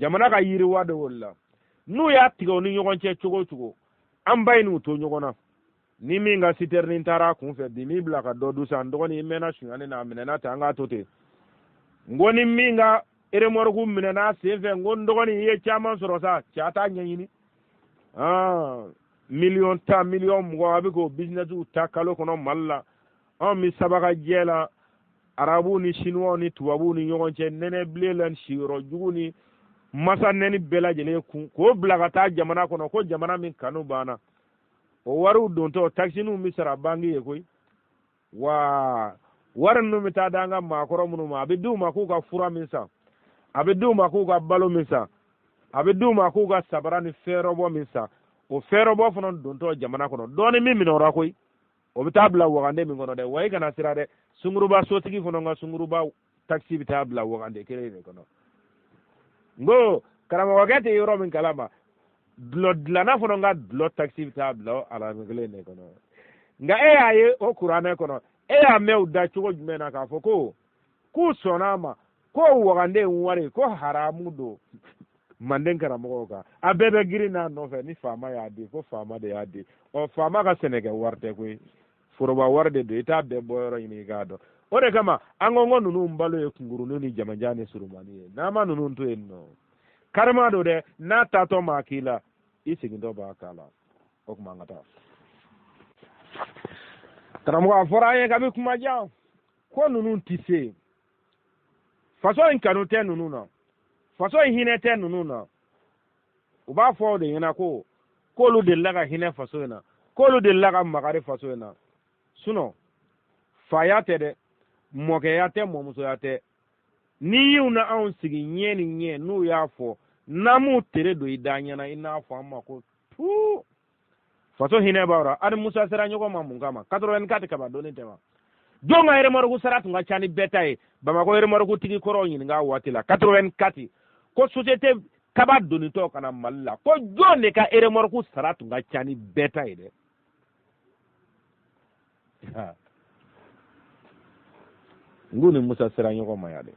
jamana ka yiriwa de b'o de la. N'u y'a tigɛ u ni ɲɔgɔn cɛ cogo o cogo, an ba in n'u to ɲɔgɔn na. Ni min ka sitɛrini taara a kun fɛ bi, m'i bila ka dɔ dun sa, n dɔgɔnin, i mɛnna sunyani na, a minɛna ten, an k'a to ten. N ko ni min ka eremɔriku minɛna a sen fɛ, n ko n dɔgɔnin, i ye caman sɔrɔ sa, cɛ, a t'a ɲɛɲini. Miliyɔn 10, miliyɔn 20, a bɛ k'o bizinɛsiw ta kalo kɔnɔ Mali la. Anw bɛ sabaka jɛ la arabuw ni sinuwaw ni tubabuw ni ɲɔgɔn cɛ, nɛnɛ bilen la, siyɔrɔ jugu ni masa nɛni bɛɛ lajɛlen kun, k'o bila ka taa jamana kɔnɔ ko jamana min kanu banna. O wariw dontɔ, takisiniw bɛ sara banki ye koyi. Wa wari ninnu bɛ taa d'an ka maakɔrɔ minnu ma, a bɛ d'u ma k'u ka fura min san, a bɛ d'u ma k'u ka balo min san, a bɛ d'u ma k'u ka sabara ni fɛɛrɛbɔ min san. O fɛɛrɛbɔ fana dontɔ jamana kɔnɔ, dɔɔnin min minɛ o ra koyi, o bɛ taa bila wagande min kɔnɔ dɛ. Wa i kana siran dɛ, sunguruba sotigi fana ka sunguruba takisi bɛ taa bila wagande kelen de kɔnɔ. N ko karamɔgɔkɛ tɛ yɔrɔ min kalama, dulɔ dilanna fana ka dulɔ takisi bɛ taa bila o alamu kelen de kɔnɔ. Nka e y'a ye o kuranɛ kɔnɔ, e y'a mɛn u da cogo jumɛn na k'a fɔ ko k'u sɔnna a ma ko wagande wari ko haramu don manden karamɔgɔw kan? A bɛɛ bɛ girin n'a nɔfɛ ni faama y'a di, ko faama de y'a di. Ɔ, faama ka sɛnɛkɛ wari tɛ koyi, foroba wari de don. I t'a bɛɛ bɔ yɔrɔ ɲini i k'a dɔn. O de kama an ko ninnu balo ye kunkurunin ni jamajan ni surumani ye. N'an ma ninnu to yen nɔ, karima don dɛ, n'a taatɔ maa k'i la, i segintɔ b'a k'a la. O tuma an ka taa, karamɔgɔ. A fɔra an ye kabi kuma jan ko ninnu tɛ se faso in kanu tɛ ninnu na, faso in hinɛ tɛ ninnu na. U b'a fɔ o de ɲɛna ko k'olu delila ka hinɛ faso in na, k'olu delila ka makari faso in na. Sinɔn faya tɛ dɛ, mɔkɛya tɛ, mɔmusoya tɛ. N'i y'u na anw sigi ɲɛ ni ɲɛ, n'u y'a fɔ n'an m'u tere don i da ɲɛna, i n'a fɔ an ma ko tuu faso hinɛ b'aw la. Ani Musa sera ɲɔgɔn ma mun kama? 84 kaba donni tɛ wa? Jɔn ka eremɔriku sara tun ka ca ni bɛɛ ta ye? Bamakɔ eremɔriku tigi kɔrɔw ɲininka waati la 84, ko société kaba donnitɔ ka na Mali la, ko jɔn de ka eremɔriku sara tun ka ca ni bɛɛ ta ye dɛ? N k'u ni Musa sera ɲɔgɔn ma yan dɛ.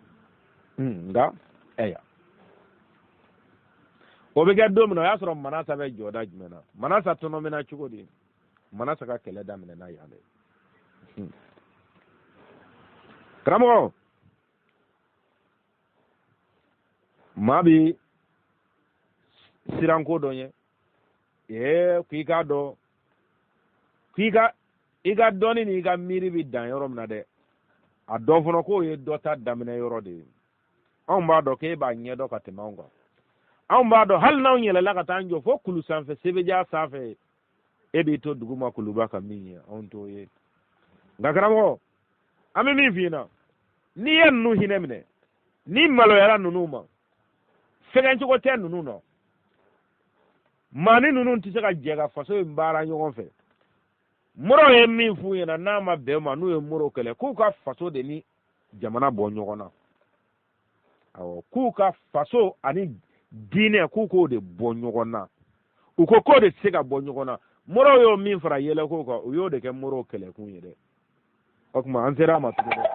Nka ɛya, o bɛ kɛ don min na, o y'a sɔrɔ Manasa bɛ jɔda jumɛn na? Manasa tɔnɔmina cogo di? Manasa ka kɛlɛ daminɛna yan dɛ. Karamɔgɔ, maa bi siran ko dɔ ɲɛ. Ee, k'i k'a dɔn k'i ka i ka dɔnni ni i ka miiri bɛ dan yɔrɔ min na dɛ, a dɔn fana k'o ye dɔ ta daminɛ yɔrɔ de ye. Anw b'a dɔn k'e b'a ɲɛdɔn ka tɛmɛ anw kan. Anw b'a dɔn hali n'anw yɛlɛla ka taa an jɔ fo kulu sanfɛ, sebeja sanfɛ, e b'i to duguma kuluba ka min ye, anw t'o ye. Nka karamɔgɔ, an bɛ min f'i ɲɛna, n'i ye ninnu hinɛ minɛ, n'i maloyara ninnu ma. Fɛgɛncogo tɛ ninnu nɔ. Maa ni ninnu tɛ se ka jɛ ka faso in baara ɲɔgɔn fɛ. Moro ye min f'u ɲɛna n'a ma bɛn u ma, n'u ye Moro kɛlɛ, k'u ka faso de ni jamana bɔ ɲɔgɔn na. Awɔ, k'u ka faso ani diinɛ, k'u k'o de bɔ ɲɔgɔn na. U ko k'o de tɛ se ka bɔ ɲɔgɔn na. Moro y'o min fara yɛlɛko kan, u y'o de kɛ Moro kɛlɛkun ye dɛ. O tuma an sera a ma tuguni.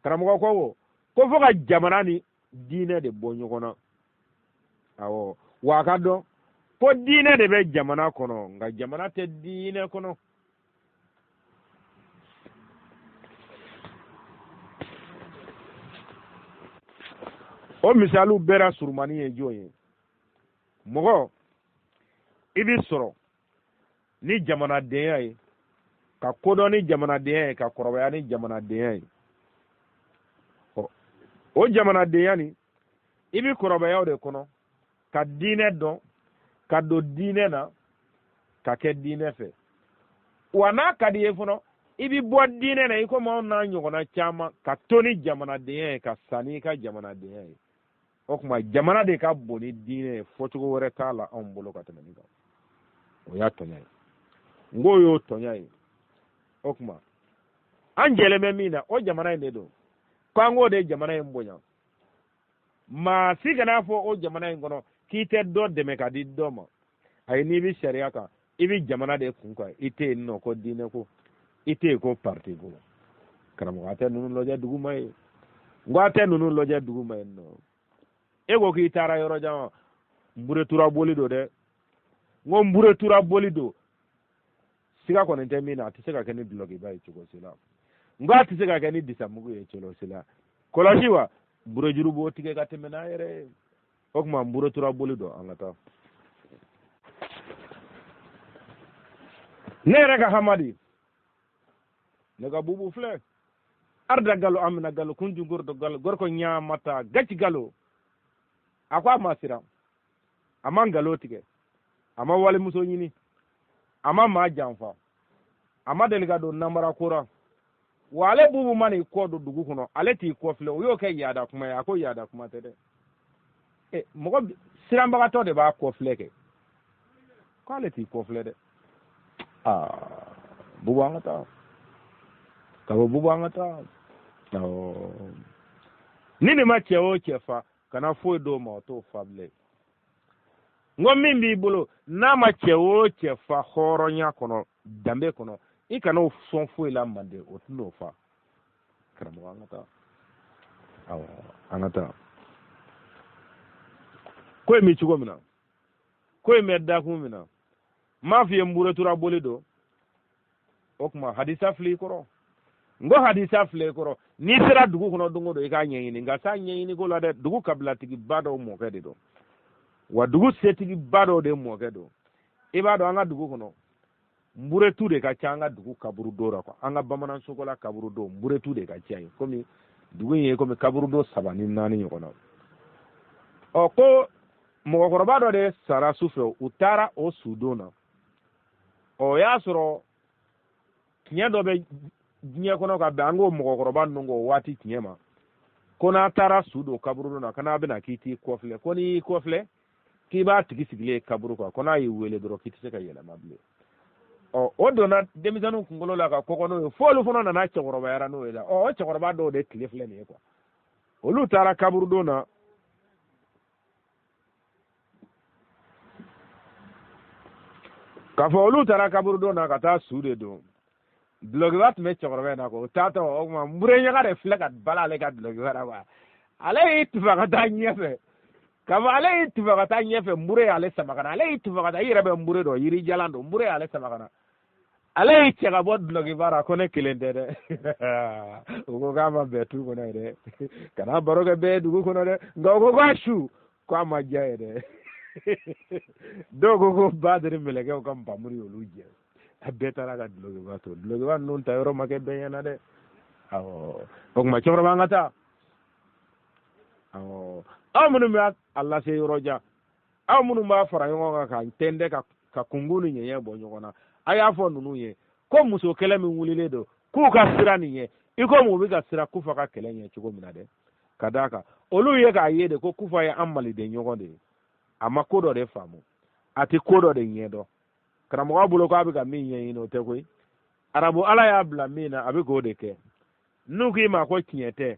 Karamɔgɔ ko ko fo ka jamana ni diinɛ de bɔ ɲɔgɔn na. Awɔ, wa a ka dɔn ko diinɛ de bɛ jamana kɔnɔ, nka jamana tɛ diinɛ kɔnɔ. O misaliw bɛɛ la surumani ye jɔn ye? Mɔgɔ i bɛ sɔrɔ ni jamanadenya ye, ka kodɔn ni jamanadenya ye, ka kɔrɔbaya ni jamanadenya ye. Ɔ, o jamanadenya nin, i bɛ kɔrɔbaya o de kɔnɔ ka diinɛ dɔn, ka don diinɛ na, ka kɛ diinɛ fɛ. Wa n'a ka di i ye fana, i bɛ bɔ diinɛ na i komi anw n'a ɲɔgɔnna caman, ka to ni jamanadenya ye, ka sa n'i ka jamanadenya ye. O tuma jamana de ka bon ni diinɛ ye, fɔcogo wɛrɛ t'a la anw bolo ka tɛmɛ nin kan. O y'a tɔɲa ye. N k'o y'o tɔɲa ye. O tuma an jɛlen bɛ min na, o jamana in de don, k'an k'o de jamana in bonya. Maa si kan'a fɔ o jamana in kɔnɔ k'i tɛ dɔ dɛmɛ ka di dɔ ma. Ayi, n'i bɛ sariya kan, i bɛ jamana de kun kan. I tɛ yen nɔ ko diinɛ ko, i tɛ yen ko parti ko. Karamɔgɔ, a tɛ ninnu lajɛ duguma ye. N ko a tɛ ninnu lajɛ duguma ye nɔ. E ko k'i taara yɔrɔ jan wa? Nburetura boli don dɛ. N ko nburetura boli don. Siga kɔni tɛ min na, a tɛ se ka kɛ ni dulɔkiba ye cogo si la. N ko a tɛ se ka kɛ ni disamugu ye cogo si la. Kɔlɔsi wa, nburejuru b'o tigɛ ka tɛmɛ n'a yɛrɛ ye. O tuma nburetura boli don, an ka taa. Ne yɛrɛ ka hamadi, ne ka bubu filɛ. Arda galo, amina galo, kunju gordo galo, gorko ɲaamata, gaci galo. A ko a ma siran, a ma nkalon tigɛ, a ma walimuso ɲini, a ma maa janfa, a ma deli ka don namara ko ra. Wa ale bubu ma n'i kɔ don dugu kɔnɔ, ale t'i kɔ filɛ. O y'o kɛ yaada kuma ye. A ko yaada kuma tɛ dɛ. E, mɔgɔ siranbagatɔ de b'a kɔ filɛ kɛ. K'ale t'i kɔ filɛ dɛ. Aa, bubu an ka taa. Ka bɔ bubu an ka taa. Awɔ. Ni nin ma cɛ o cɛ fa, kana foyi d'o ma, o t'o fa bilen. N ko min b'i bolo, n'a ma cɛ o cɛ fa hɔrɔnya kɔnɔ, danbe kɔnɔ, i kana o sɔn foyi la mande, o tɛn'o fa. Karamɔgɔ, an ka taa. Awɔ, an ka taa. Ko in bɛ cogo min na, ko in bɛ dakun min na, n m'a f'i ye nburetura boli don. O tuma hadisa filɛ i kɔrɔ. N ko hadisa filɛ i kɔrɔ. N'i sera dugu kɔnɔ don o don, i k'a ɲɛɲini. Nka s'a ɲɛɲini ko la dɛ, dugu kabilatigiba dɔw mɔkɛ de don, wa dugu setigiba dɔw de mɔkɛ don. I b'a dɔn an ka dugu kɔnɔ, nburetu de ka ca an ka dugu kaburudo la kuwa. An ka bamanan sokola kaburudo, nburetu de ka ca yen. Komi dugu in ye komi kaburudo 3 ni 4 ɲɔgɔn na. Ɔ, ko mɔgɔkɔrɔba dɔ de sara su fɛ, u taara o sudon na. Ɔ, o y'a sɔrɔ tiɲɛ dɔ bɛ diɲɛ kɔnɔ ka bɛn an k'o mɔgɔkɔrɔba ninnu k'o waati tiɲɛ ma, ko n'a taara su don kaburudo na, ko n'a bɛna k'i t'i kɔfilɛ, ko n'i y'i kɔfilɛ k'i b'a tigi sigilen ye kaburu kan, ko n'a y'i wele dɔrɔn k'i tɛ se ka yɛlɛma bilen. Ɔ, o donna denmisɛnninw kunkolo la ka kɔgɔ n'o ye, f'olu fana nana cɛkɔrɔbayara n'o ye la. Ɔ, o cɛkɔrɔba dɔw de tile filɛ nin ye kuwa. Olu taara kaburudon na. K'a fɔ olu taara kaburudon na ka taa su de don. Dulɔkiba tun bɛ cɛkɔrɔba in na ko o taatɔ, o tuma nbure ɲaga de filɛ ka bala ale ka dulɔkiba la kuwa. Ale y'i tufa ka taa ɲɛfɛ. K'a fɔ ale y'i tufa ka taa ɲɛfɛ, nbure y'ale sama ka na. Ale y'i tufa ka taa, i yɛrɛ bɛ nbure dɔn, yiri jalan don, nbure y'ale sama ka na. Ale y'i cɛ ka bɔ dulɔkiba la, ko ne kelen tɛ dɛ. U ko k'a ma bɛn tu kɔnɔ ye dɛ. Kana baro kɛ bɛɛ ye dugu kɔnɔ dɛ. Nka u ko k'a su, k'a ma diya ye dɛ. Dɔw ko ko badiri mɛlɛkɛw ka npamuru y'olu jɛ. A bɛɛ taara ka dulɔkiba to. Dulɔkiba ninnu ta yɔrɔ ma kɛ bɛɛ ɲɛna dɛ. Awɔ. O tuma cɛkɔrɔba, an ka taa. Awɔ. Aw minnu bɛ a lase yɔrɔ jan, aw minnu b'a fara ɲɔgɔn kan ka tɛntɛn ka kunkun ni ɲɛɲɛ bɔ ɲɔgɔn na, a y'a fɔ ninnu ye ko muso kɛlɛ min wulilen don, k'u ka siran nin ɲɛ i komi u bɛ ka siran Kufa ka kɛlɛ ɲɛ cogo min na dɛ. Ka d'a kan Olu ye k'a ye de ko Kufa ye an maliden ɲɔgɔn de ye. A ma ko dɔ de faamu, a tɛ ko dɔ de ɲɛdɔn. Karamɔgɔ bolo k'a bɛ ka min ɲɛɲini, o tɛ koyi. Arabu ala y'a bila min na, a bɛ k'o de kɛ. N'u k'i ma ko tiɲɛ tɛ,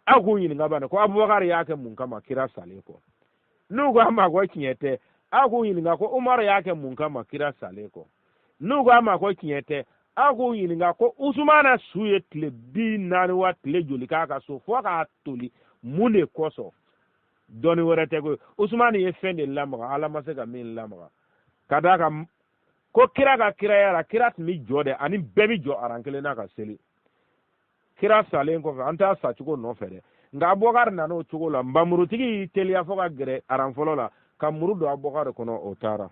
aw k'u ɲininka bani ko Abubakar y'a kɛ mun kama kira salen kɔ. N'u ko a ma ko tiɲɛ tɛ, aw k'u ɲininka ko Umaru y'a kɛ mun kama kira salen kɔ. N'u ko a ma ko tiɲɛ tɛ, aw k'u ɲininka ko Usumana su ye tile 40 wa tile joli k'a ka so fo k'a toli mun de kosɔn. Dɔnni wɛrɛ tɛ koyi, Usumani ye fɛn de lamaga, Ala ma se ka min lamaga. Ka d'a kan ko kira ka kiraya la, kira tun bɛ jɔ dɛ, ani bɛɛ bɛ jɔ aran kelen na ka seli. Kira salen kɔfɛ, an t'a sacogo nɔfɛ dɛ, nka Abubakar nana o cogo la. Npanmurutigi y'i teliya fo ka gɛrɛ aran fɔlɔ la ka muru don Abubakar kɔnɔ, o taara.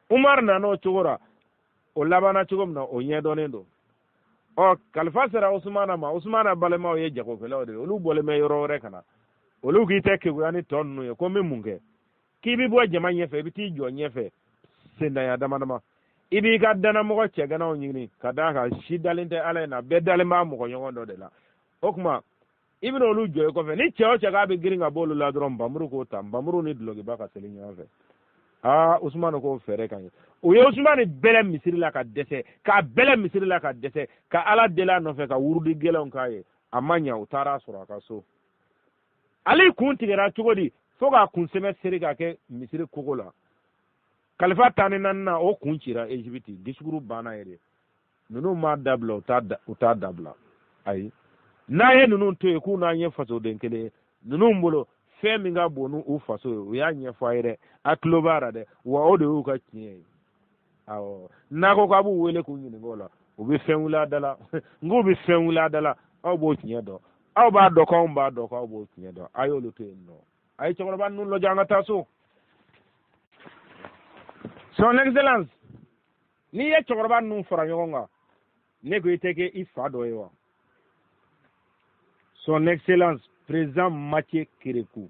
Umar nana o cogo la, o labanna cogo min na, o ɲɛdɔnnen don. Ɔ, kalifa sera Usumana ma. Usumana balimaw ye jagokɛlaw de ye, olu bɔlen bɛ yɔrɔ wɛrɛ ka na. Olu k'i tɛ keguya ni tɔ ninnu ye, ko n bɛ mun kɛ? K'i bɛ bɔ jama ɲɛfɛ, i bɛ t'i jɔ ɲɛfɛ sendanya dama dama, i b'i ka dannamɔgɔ cɛganaw ɲini, ka d'a kan si dalen tɛ Ala in na, bɛɛ dalen b'a mɔgɔ ɲɔgɔn dɔ de la. O tuma i bɛna olu jɔ i kɔfɛ, ni cɛ o cɛ k'a bɛ girin ka bɔ olu la dɔrɔn, npanmuru k'o ta, npanmuru ni dulɔkiba ka seli ɲɔgɔn fɛ. Aa, Usumani k'o fɛɛrɛ ka ɲi. U ye Usumani bɛlɛ misiri la ka dɛsɛ, k'a bɛlɛ misiri la ka dɛsɛ, ka Ala deli a nɔfɛ, ka wurudi gɛlɛnw k'a ye, a ma ɲa. U taara a sɔrɔ a ka so. Ale kun tigɛra cogo di fo k'a kun sɛmɛ seri ka kɛ misiri kogo la? Kalifa 14nan, o kun cira Egypte. Discours banna ye de. Ninnu m'a dabila, u t'a dabila. Ayi, n'a ye ninnu to yen k'u n'an ye fasoden kelen ye, ninnu bolo fɛn min ka bon n'u faso ye, u y'a ɲɛfɔ a ye dɛ, a tulo b'a la dɛ, wa o de y'u ka tiɲɛ ye. Awɔ, n'a ko k'a b'u wele k'u ɲininka o la, u bɛ fɛn wuli a da la. N k'u bɛ fɛn wuli a da la. Aw b'o tiɲɛ dɔn, aw b'a dɔn k'anw b'a dɔn k'aw b'o tiɲɛ dɔn. A y'olu to yen nɔ, a ye cɛkɔrɔba ninnu lajɛ, an ka taa so. Son Excellence, n'i ye cɛkɔrɔba ninnu fara ɲɔgɔn kan, ne ko i tɛ kɛ i fa dɔ ye wa? Son Excellence Président Mathieu Kérékou,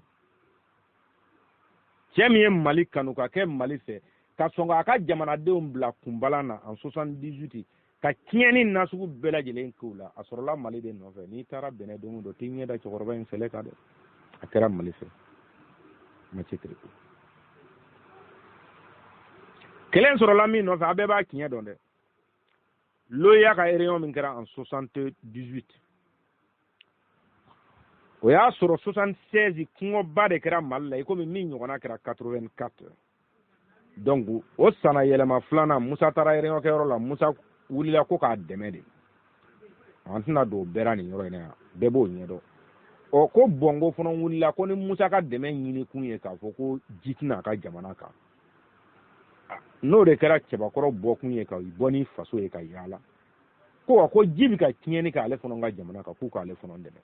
cɛ min ye Mali kanu ka kɛ Mali fɛ, ka sɔn k'a ka jamanadenw bila kunbalan na en 78, ka tiɲɛni nasugu bɛɛ lajɛlen k'u la, a sɔrɔla Mali de nɔfɛ. N'i taara Bɛnɛ don o don, t'i ɲɛ da cɛkɔrɔba in sɛlɛ kan dɛ. A kɛra Mali fɛ. Mathieu Kérékou, kelen sɔrɔla min nɔfɛ, a bɛɛ b'a tiɲɛ dɔn dɛ. L'OUA ka réunion min kɛra en 78, o y'a sɔrɔ 76 kɔngɔba de kɛra Mali la, i komi min ɲɔgɔnna kɛra 84. Donc o sanna yɛlɛma filanan, Musa taara réunion kɛyɔrɔ la, Musa wulila ko k'a dɛmɛ de. An tɛna don o bɛɛ la nin yɔrɔ in na yan, bɛɛ b'o ɲɛdɔn. Ɔ, ko Bɔngo fana wulila ko ni Musa ka dɛmɛ ɲini kun ye k'a fɔ ko ji tɛna a ka jamana kan. N'o de kɛra cɛbakɔrɔ bɔkun ye ka bɔ ni faso ye ka yaala, ko wa ko ji bɛ ka tiɲɛni kɛ ale fana ka jamana kan, k'u k'ale fana dɛmɛ.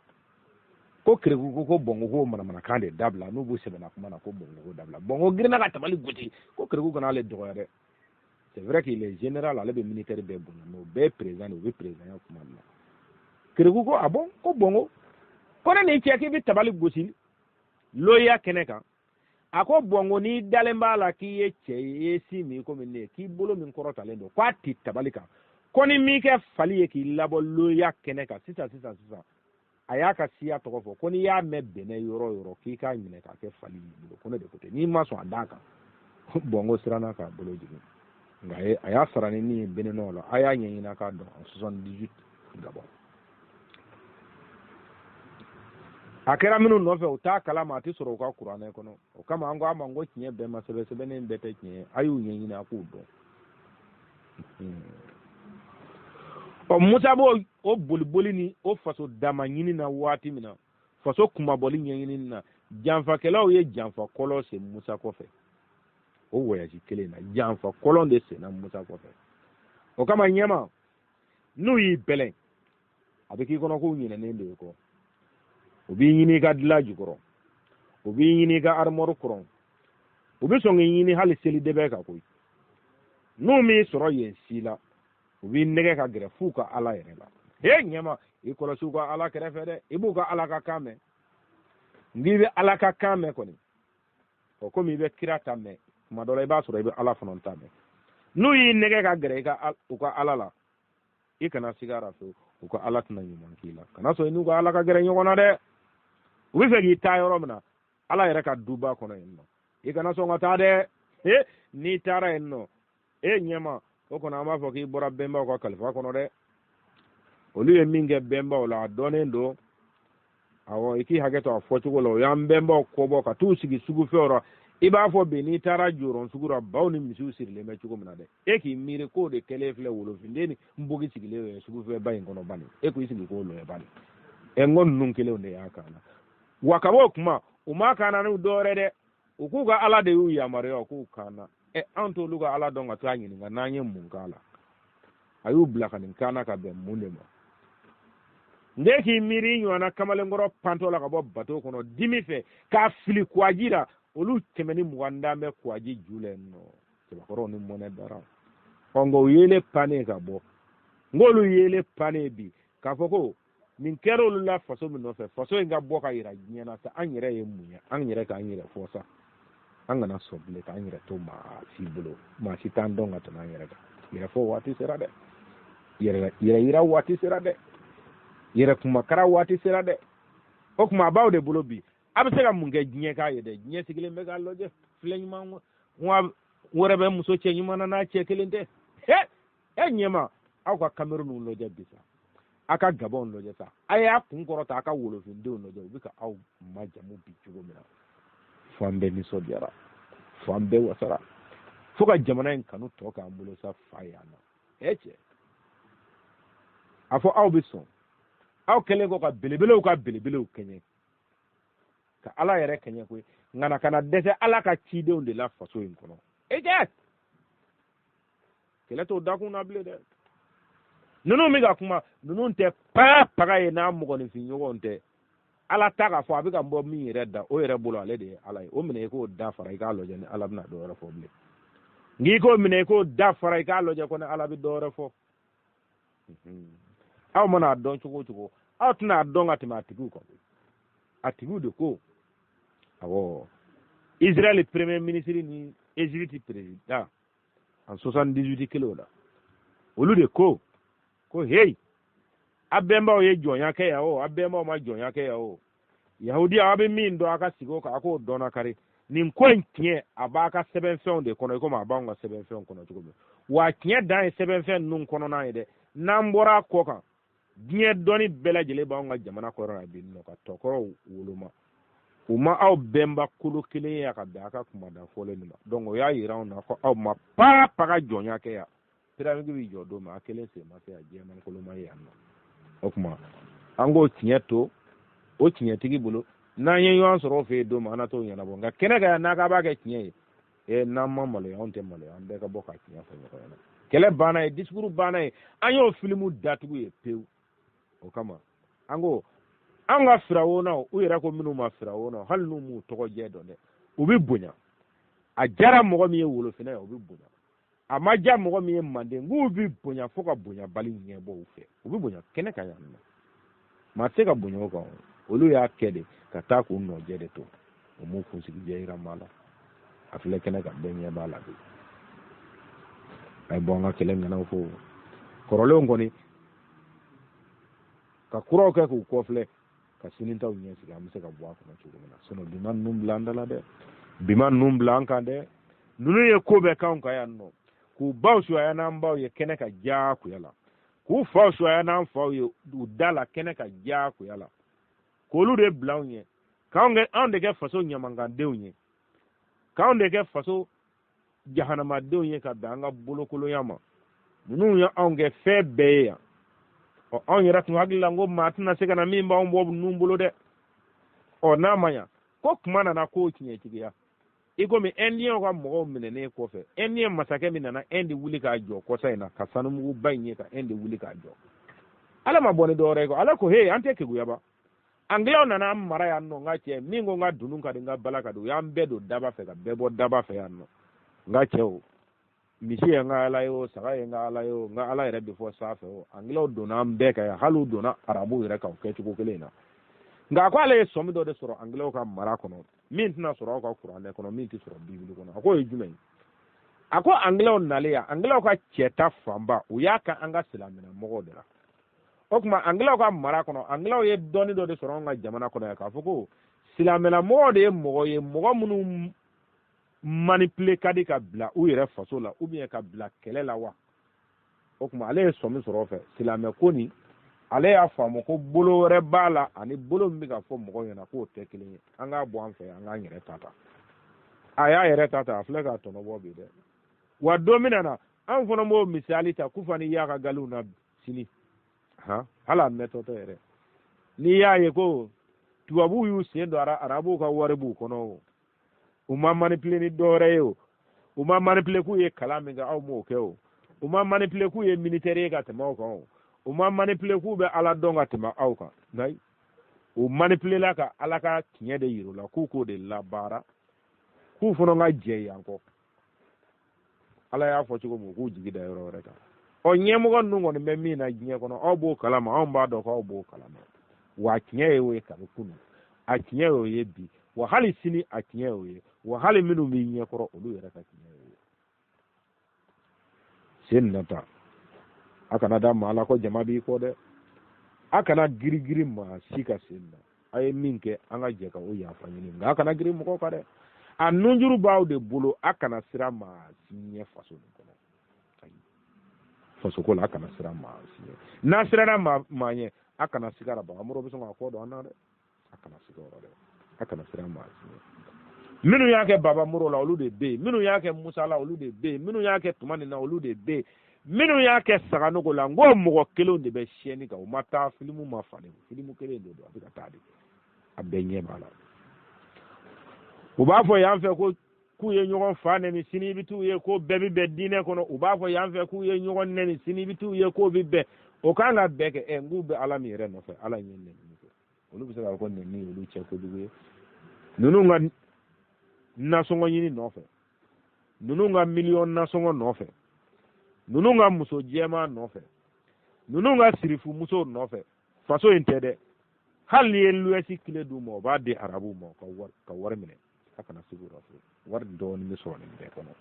Ko Kereku ko ko Bɔngo ko manamanakan de dabila, n'u b'u sɛbɛnna kuma na, ko Bɔngo ko dabila. Bɔngo girinna ka tabali gosi ko Kereku kana ale dɔgɔya dɛ. C'est vrai qu'il est général, ale bɛ militaire bɛɛ bonya, mais o bɛɛ ye président de ye, o bɛ président ya kuma de la. Kereku ko a bon, ko Bɔngo ko ne n'i cɛ k'i bɛ tabali gosi l'OUA kɛnɛ kan. A ko Bɔngo, n'i dalen b'a la k'i ye cɛ ye, i ye si min komi ne ye, k'i bolo min kɔrɔtalen don k'a ti tabali kan, ko ni m'i kɛ fali ye k'i labɔ l'OUA kɛnɛ kan sisan sisan sisan, a y'a ka siya tɔgɔ fɔ, ko n'i y'a mɛn Bɛnɛ yɔrɔ o yɔrɔ, k'i k'a minɛ k'a kɛ fali y'i bolo, ko ne de ko ten, n'i ma sɔn a d'a kan. Bɔngo siranna k'a bolo jigin, nka a y'a sara ni min ye Benenɔ la, a y'a ɲɛɲini a k'a dɔn en 78 Gabon. A kɛra minnu nɔfɛ, u t'a kalama, a tɛ sɔrɔ u ka kuranɛ kɔnɔ. O kama an ko a ma ko tiɲɛ bɛɛ ma sɛbɛn, sɛbɛnnen bɛɛ tɛ tiɲɛ ye. A y'u ɲɛɲini a k'u dɔn. Ɔ, Musa b'o o boliboli ni o faso dama ɲini na waati min na, faso kunmabɔli ɲɛɲinini na, janfakɛlaw ye janfa kɔlɔn sen Musa kɔfɛ. O voyage kelen na, janfa kɔlɔn de senna Musa kɔfɛ. O kama ɲɛma, n'u y'i bɛlɛn, a bɛ k'i kɔnɔ k'u ɲinɛnen don i kɔ. U b'i ɲini i ka dilan jukɔrɔ, u b'i ɲini i ka armoire kɔrɔ, u bɛ sɔn k'i ɲini hali seli dɛbɛ kan koyi. N'u m'i sɔrɔ yen si la, u b'i nɛgɛ ka gɛrɛ f'u ka Ala yɛrɛ la. He ɲɛma, i kɔlɔsi u ka Ala kɛrɛfɛ dɛ, i b'u ka Ala ka kan mɛn. N'i bɛ Ala ka kan mɛn kɔni, ɔ, komi i bɛ kira ta mɛn, tuma dɔ la i b'a sɔrɔ i bɛ Ala fana ta mɛn. N'u y'i nɛgɛ ka gɛrɛ i ka u ka Ala la, i kana siga a la fewu, u ka Ala tɛna ɲuman k'i la. Kana sɔn i n'u ka Ala ka gɛrɛ ɲɔgɔn na dɛ. U bɛ fɛ k'i taa yɔrɔ min na, Ala yɛrɛ ka duba kɔnɔ yen nɔ, i kana sɔn ka taa dɛ. E n'i taara yen nɔ, e ɲɛma o kɔnɔ, an b'a fɔ k'i bɔra bɛnbaw ka kalifa kɔnɔ dɛ. Olu ye min kɛ bɛnbaw la, a dɔnnen don. Awɔ, i k'i hakɛ to a fɔcogo la. O y'an bɛnbaw kɔbɔ ka t'u sigi sugufɛw rɔ. I b'a fɔ bi, n'i taara jɔrɔn sugu la, baw ni misiw sirilen bɛ cogo min na dɛ, e k'i miiri k'o de kɛlen filɛ, wolofinden ni npogi sigilen ye sugufɛba in kɔnɔ bani. E k'i sigi k'o lɔyɛ bani. Ɛ, n ko ninnu kelenw de y'a kan na wa. Ka b'o kuma, u m'a kan na n'u dɔwɛrɛ dɛ, u k'u ka Ala de y'u yamaruya u k'u kan na. Ɛ, anw t'olu ka Ala dɔn ka taa ɲininka n'an ye mun k'a la. A y'u bila ka nin kan na ka bɛn mun de ma? Nde k'i miiri i ɲɔgɔnna kamalenkɔrɔ pantɔ la ka bɔ bato kɔnɔ dimi fɛ k'a fili kuwaji la. Olu 120 dan bɛ kuwaji ju la yen nɔ, cɛbakɔrɔw ni mɔnɛ dara. Ɔ, nka o yeelen pannen ka bɔ, n k'olu yeelen pannen bi k'a fɔ ko nin kɛra olu la faso min nɔfɛ, faso in ka bɔ ka yira diɲɛ na sa, an yɛrɛ ye mun ye? An yɛrɛ k'an yɛrɛ fɔ sa. An kana sɔn bilen k'an yɛrɛ to maa si bolo. Maa si t'an dɔn ka tɛmɛ an yɛrɛ kan. Yɛrɛ fɔ waati sera dɛ, yɛrɛ yira waati sera dɛ, yɛrɛ kumakara waati sera dɛ. O tuma a b'aw de bolo bi, a bɛ se ka mun kɛ diɲɛ k'a ye dɛ? Diɲɛ sigilen bɛ k'a lajɛ. Filɛ ɲuman wa wɛrɛ bɛ muso cɛ ɲuman na n'a cɛ kelen tɛ. He, e ɲɛma aw ka Kamerunw lajɛ bi sa, a ka Gabɔnw lajɛ sa, a y'a kun kɔrɔta, a ka wolofindenw lajɛ, u bɛ ka aw majamu bi cogo min na. Fan bɛɛ nisɔndiyara, fan bɛɛ wasara, fo ka jamana in kanu tɔ k'an bolo sa fa yan na. E cɛ, a fɔ aw bɛ sɔn, aw kɛlen kɔ ka belebelew ka belebelew kɛɲɛ ka Ala yɛrɛ kɛɲɛ koyi, nka na kana dɛsɛ Ala ka cidenw de la faso in kɔnɔ. E cɛ, kɛlɛ t'o dakun na bilen dɛ. Ninnu bɛ ka kuma, ninnu tɛ pa paga ye n'a mɔgɔninfin ɲɔgɔn tɛ. Ala ta k'a fɔ a bɛ ka bɔ min yɛrɛ da, o yɛrɛ bolo, ale de ye Ala ye. O minɛ i k'o da fara, i k'a lajɛ ni Ala bɛna dɔ wɛrɛ fɔ bilen. N'i k'o minɛ i k'o da fara, i k'a lajɛ ko ni Ala bɛ dɔ wɛrɛ fɔ. Aw mana a dɔn cogo o cogo, aw tɛna a dɔn ka tɛmɛ a tigiw kan. A tigiw de ko awɔ, Israël premier ministre ni Égypte président en 78 kelenw la, olu de ko ko hey, a bɛnbaw ye jɔnya kɛ yan o, a bɛnbaw ma jɔnya kɛ yan o, yahudiya, a bɛ min dɔn, a ka sigi o kan, a k'o dɔnna kari. Nin ko in tiɲɛ a b'a ka sɛbɛnfɛnw de kɔnɔ, i komi a b'anw ka sɛbɛnfɛnw kɔnɔ cogo min. Wa tiɲɛ dan ye sɛbɛnfɛn ninnu kɔnɔna ye dɛ. N'an bɔra a kɔ kan, diɲɛ dɔnni bɛɛ lajɛlen b'anw ka jamana kɔnɔ yan bi nɔ, ka tɔkɔrɔw woloma. U ma aw bɛnba kolo kelen ye ka bɛn a ka kumada fɔlen nin ma. Donc o y'a yira anw na ko aw ma pa paga jɔnya kɛ yan. Piramidi bɛ jɔ don min, a kelen sen ma se yan, jɛman koloma ye yan nɔ. O tuma an k'o tiɲɛ to o tiɲɛtigi bolo. N'an ye ɲɔgɔn sɔrɔ o fɛ yen don min, an na t'o ɲɛnabɔ. Nka kɛnɛ kan yan, n'a k'a b'a kɛ tiɲɛ ye, e n'an ma maloya, anw tɛ maloya. An bɛɛ ka bɔ ka tiɲɛ fɔ ɲɔgɔn ɲɛna. Kɛlɛ banna ye, discours banna ye, an y'o filimu datugu ye pewu. O kama an ko an ka firawonaw, u yɛrɛ ko minnu ma firawonaw, hali n'u m'u tɔgɔ jɛ dɔn dɛ, u bɛ bonya. A diyara mɔgɔ min ye wolofinɛ ye, u bɛ bonya. A ma diya mɔgɔ min ye manden, k'u bɛ bonya fo ka bonyabali ɲɛbɔ u fɛ. U bɛ bonya kɛnɛ kan yan nɔ, maa tɛ se ka bonya o kan. Olu y'a kɛ de ka taa k'u nɔjɛ de to, u m'u kunsigi jɛ yira maa la. A filɛ kɛnɛ kan, bɛɛ ɲɛ b'a la bi. A ye bɔ an ka kɛlɛ ŋanaw fo kɔrɔlenw kɔni, ka kuraw kɛ k'u kɔfilɛ, ka sini taw ɲɛsigi, an bɛ se ka bɔ a kɔnɔ cogo min na. Sinon bi ma ninnu bila an da la dɛ, bi ma ninnu bila an kan dɛ. Ninnu ye ko bɛɛ k'anw kan yan nɔ, k'u baw suya n'an baw ye kɛnɛ ka diyagoya la, k'u faw suya n'an faw ye u da la kɛnɛ ka diyagoya la, k'olu de bila anw ɲɛ, k'anw kɛ anw de kɛ faso ɲamankandenw ye, k'anw de kɛ faso jahanamadenw ye ka bɛn an ka bolokolonya ma. Ninnu ye anw kɛ fɛn bɛɛ ye yan. Ɔ, anw yɛrɛ tun hakili la ko maa tɛna se ka na min b'anw bɔ ninnu bolo dɛ. Ɔ, n'a ma ɲa ko kuma nana k'o tiɲɛtigiya, i komi Indiyɛnw ka mɔgɔw minɛnen kɔfɛ, Indiyɛn masakɛ min nana Inde wuli k'a jɔ kɔsa in na, ka sanumuguba in ye ka Inde wuli k'a jɔ, Ala ma bɔ ni dɔwɛrɛ ye kɔ. Ala ko he, an tɛ keguyaba. Angilɛw nana an mara yan nɔ. N ka cɛ, min ko n ka dunun ka di, n ka bala ka di, u y'an bɛɛ don daba fɛ, ka bɛɛ bɔ daba fɛ yan nɔ. N ka cɛw, misi ye n ka Ala ye o, saga ye n ka Ala ye o, n ka Ala yɛrɛ bɛ fɔ sanfɛ o. Angilɛw donna an bɛɛ kan yan, hali u donna arabuw yɛrɛ kan o kɛcogo kelen in na. Nka a ko ale ye sɔmi dɔ de sɔrɔ angilɛw ka mara kɔnɔ, min tɛna sɔrɔ aw ka kuranɛ kɔnɔ, min tɛ sɔrɔ bibulu kɔnɔ. A k'o ye jumɛn ye? A ko angilɛw nalen yan, angilɛw ka cɛta fanba, u y'a kan an ka silamɛmɔgɔw de la. O tuma angilaw ka mara kɔnɔ, angilaw ye dɔnni dɔ de sɔrɔ anw ka jamana kɔnɔ yan k'a fɔ ko silamɛlamɔgɔw de ye mɔgɔ ye, mɔgɔ minnu manipuler ka di ka bila u yɛrɛ faso la ou bien ka bila kɛlɛ la wa. O tuma ale ye sɔmi sɔrɔ o fɛ silamɛ ko nin, ale y'a faamu ko bolo wɛrɛ b'a la ani bolo min bɛ ka fɔ mɔgɔw ɲɛna k'o tɛ kelen ye. An k'a bɔ an fɛ, an k'an yɛrɛ ta ta. A y'a yɛrɛ ta ta, a filɛ k'a tɔnɔ bɔ bi dɛ. Wa don min na anw fana b'o misali ta kufa ni y'a ka galiw na sini, han, hali a mɛtɔ tɛ yɛrɛ. N'i y'a ye ko tubabuw y'u sen don arabuw ka wari b'u kɔnɔ o, u ma manipuler ni dɔwɛrɛ ye o, u ma manipuler k'u ye kalan min kɛ aw m'o kɛ o, u ma manipuler k'u ye militaire ye ka tɛmɛ aw kan o, u ma manipuler k'u bɛ ala dɔn ka tɛmɛ aw kan, nka u manipuler la ka ala ka tiɲɛ de yir'u la k'u k'o de labaara, k'u fana ka jɛ yan kɔ. Ala y'a fɔ cogo min, u k'u jigi da yɔrɔ wɛrɛ kan. Ɔ, ɲɛmɔgɔ ninnu kɔni bɛ min na diɲɛ kɔnɔ, aw b'o kalama, anw b'a dɔn k'aw b'o kalama. Wa tiɲɛ ye o ye kabi kunun, a tiɲɛ y'o ye bi, wa hali sini a tiɲɛ y'o ye, wa hali minnu b'i ɲɛkɔrɔ olu yɛrɛ ka tiɲɛ y'o ye. Sen nata, a kana da maa la ko jama b'i kɔ dɛ, a kana girigiri maa si ka sen na. A ye min kɛ, an ka jɛ ka o yafa ɲini, nka a kana girin mɔgɔw kan dɛ. A nunjuru b'aw de bolo, a kana siran maa si ɲɛ faso nin kɔnɔ. Faso ko la, a kana siran maa si ɲɛ. N'a siranna maa ɲɛ, a kana siga la, bagamoro bɛ sɔn k'a kɔ don an na dɛ. A kana siga o rɔ dɛ, a kana siran maa si ɲɛ. Minnu y'a kɛ Baba Moro la, olu de bɛ yen. Minnu y'a kɛ Musa la, olu de bɛ yen. Minnu y'a kɛ tuma nin na, olu de bɛ yen. Minnu y'a kɛ Saganogo la, n ko mɔgɔ kelenw de bɛ siyɛnni kan. U ma taa, filimu ma falen, filimu kelen de don, a bɛ ka taa de, a bɛɛ ɲɛ b'a la. U b'a fɔ yan fɛ ko k'u ye ɲɔgɔn fa nɛni, sini i bɛ t'u ye ko bɛɛ bɛ bɛn diinɛ kɔnɔ. U b'a fɔ yan fɛ k'u ye ɲɔgɔn nɛni, sini i bɛ t'u ye k'o bɛ bɛn. O kan ka bɛɛ kɛ. Ɛ, n k'u bɛ ala min yɛrɛ nɔfɛ, ala ɲɛ nɛni kɛ, olu bɛ se k'a fɔ ko nɛni olu cɛ kojugu ye. Ninnu ka nasɔngɔ ɲini nɔfɛ, ninnu ka miliyɔn nasɔngɔ nɔfɛ, ninnu ka muso jɛman nɔfɛ, ninnu ka sirifu muso nɔfɛ, faso in tɛ dɛ. Hali n'i ye luwɛsi kile d'u ma, u b'a di arabuw ma ka wari minɛ. A kana sigi o la fiyewu. Wari dɔɔni bɛ sɔrɔ nin bɛɛ kɔnɔ.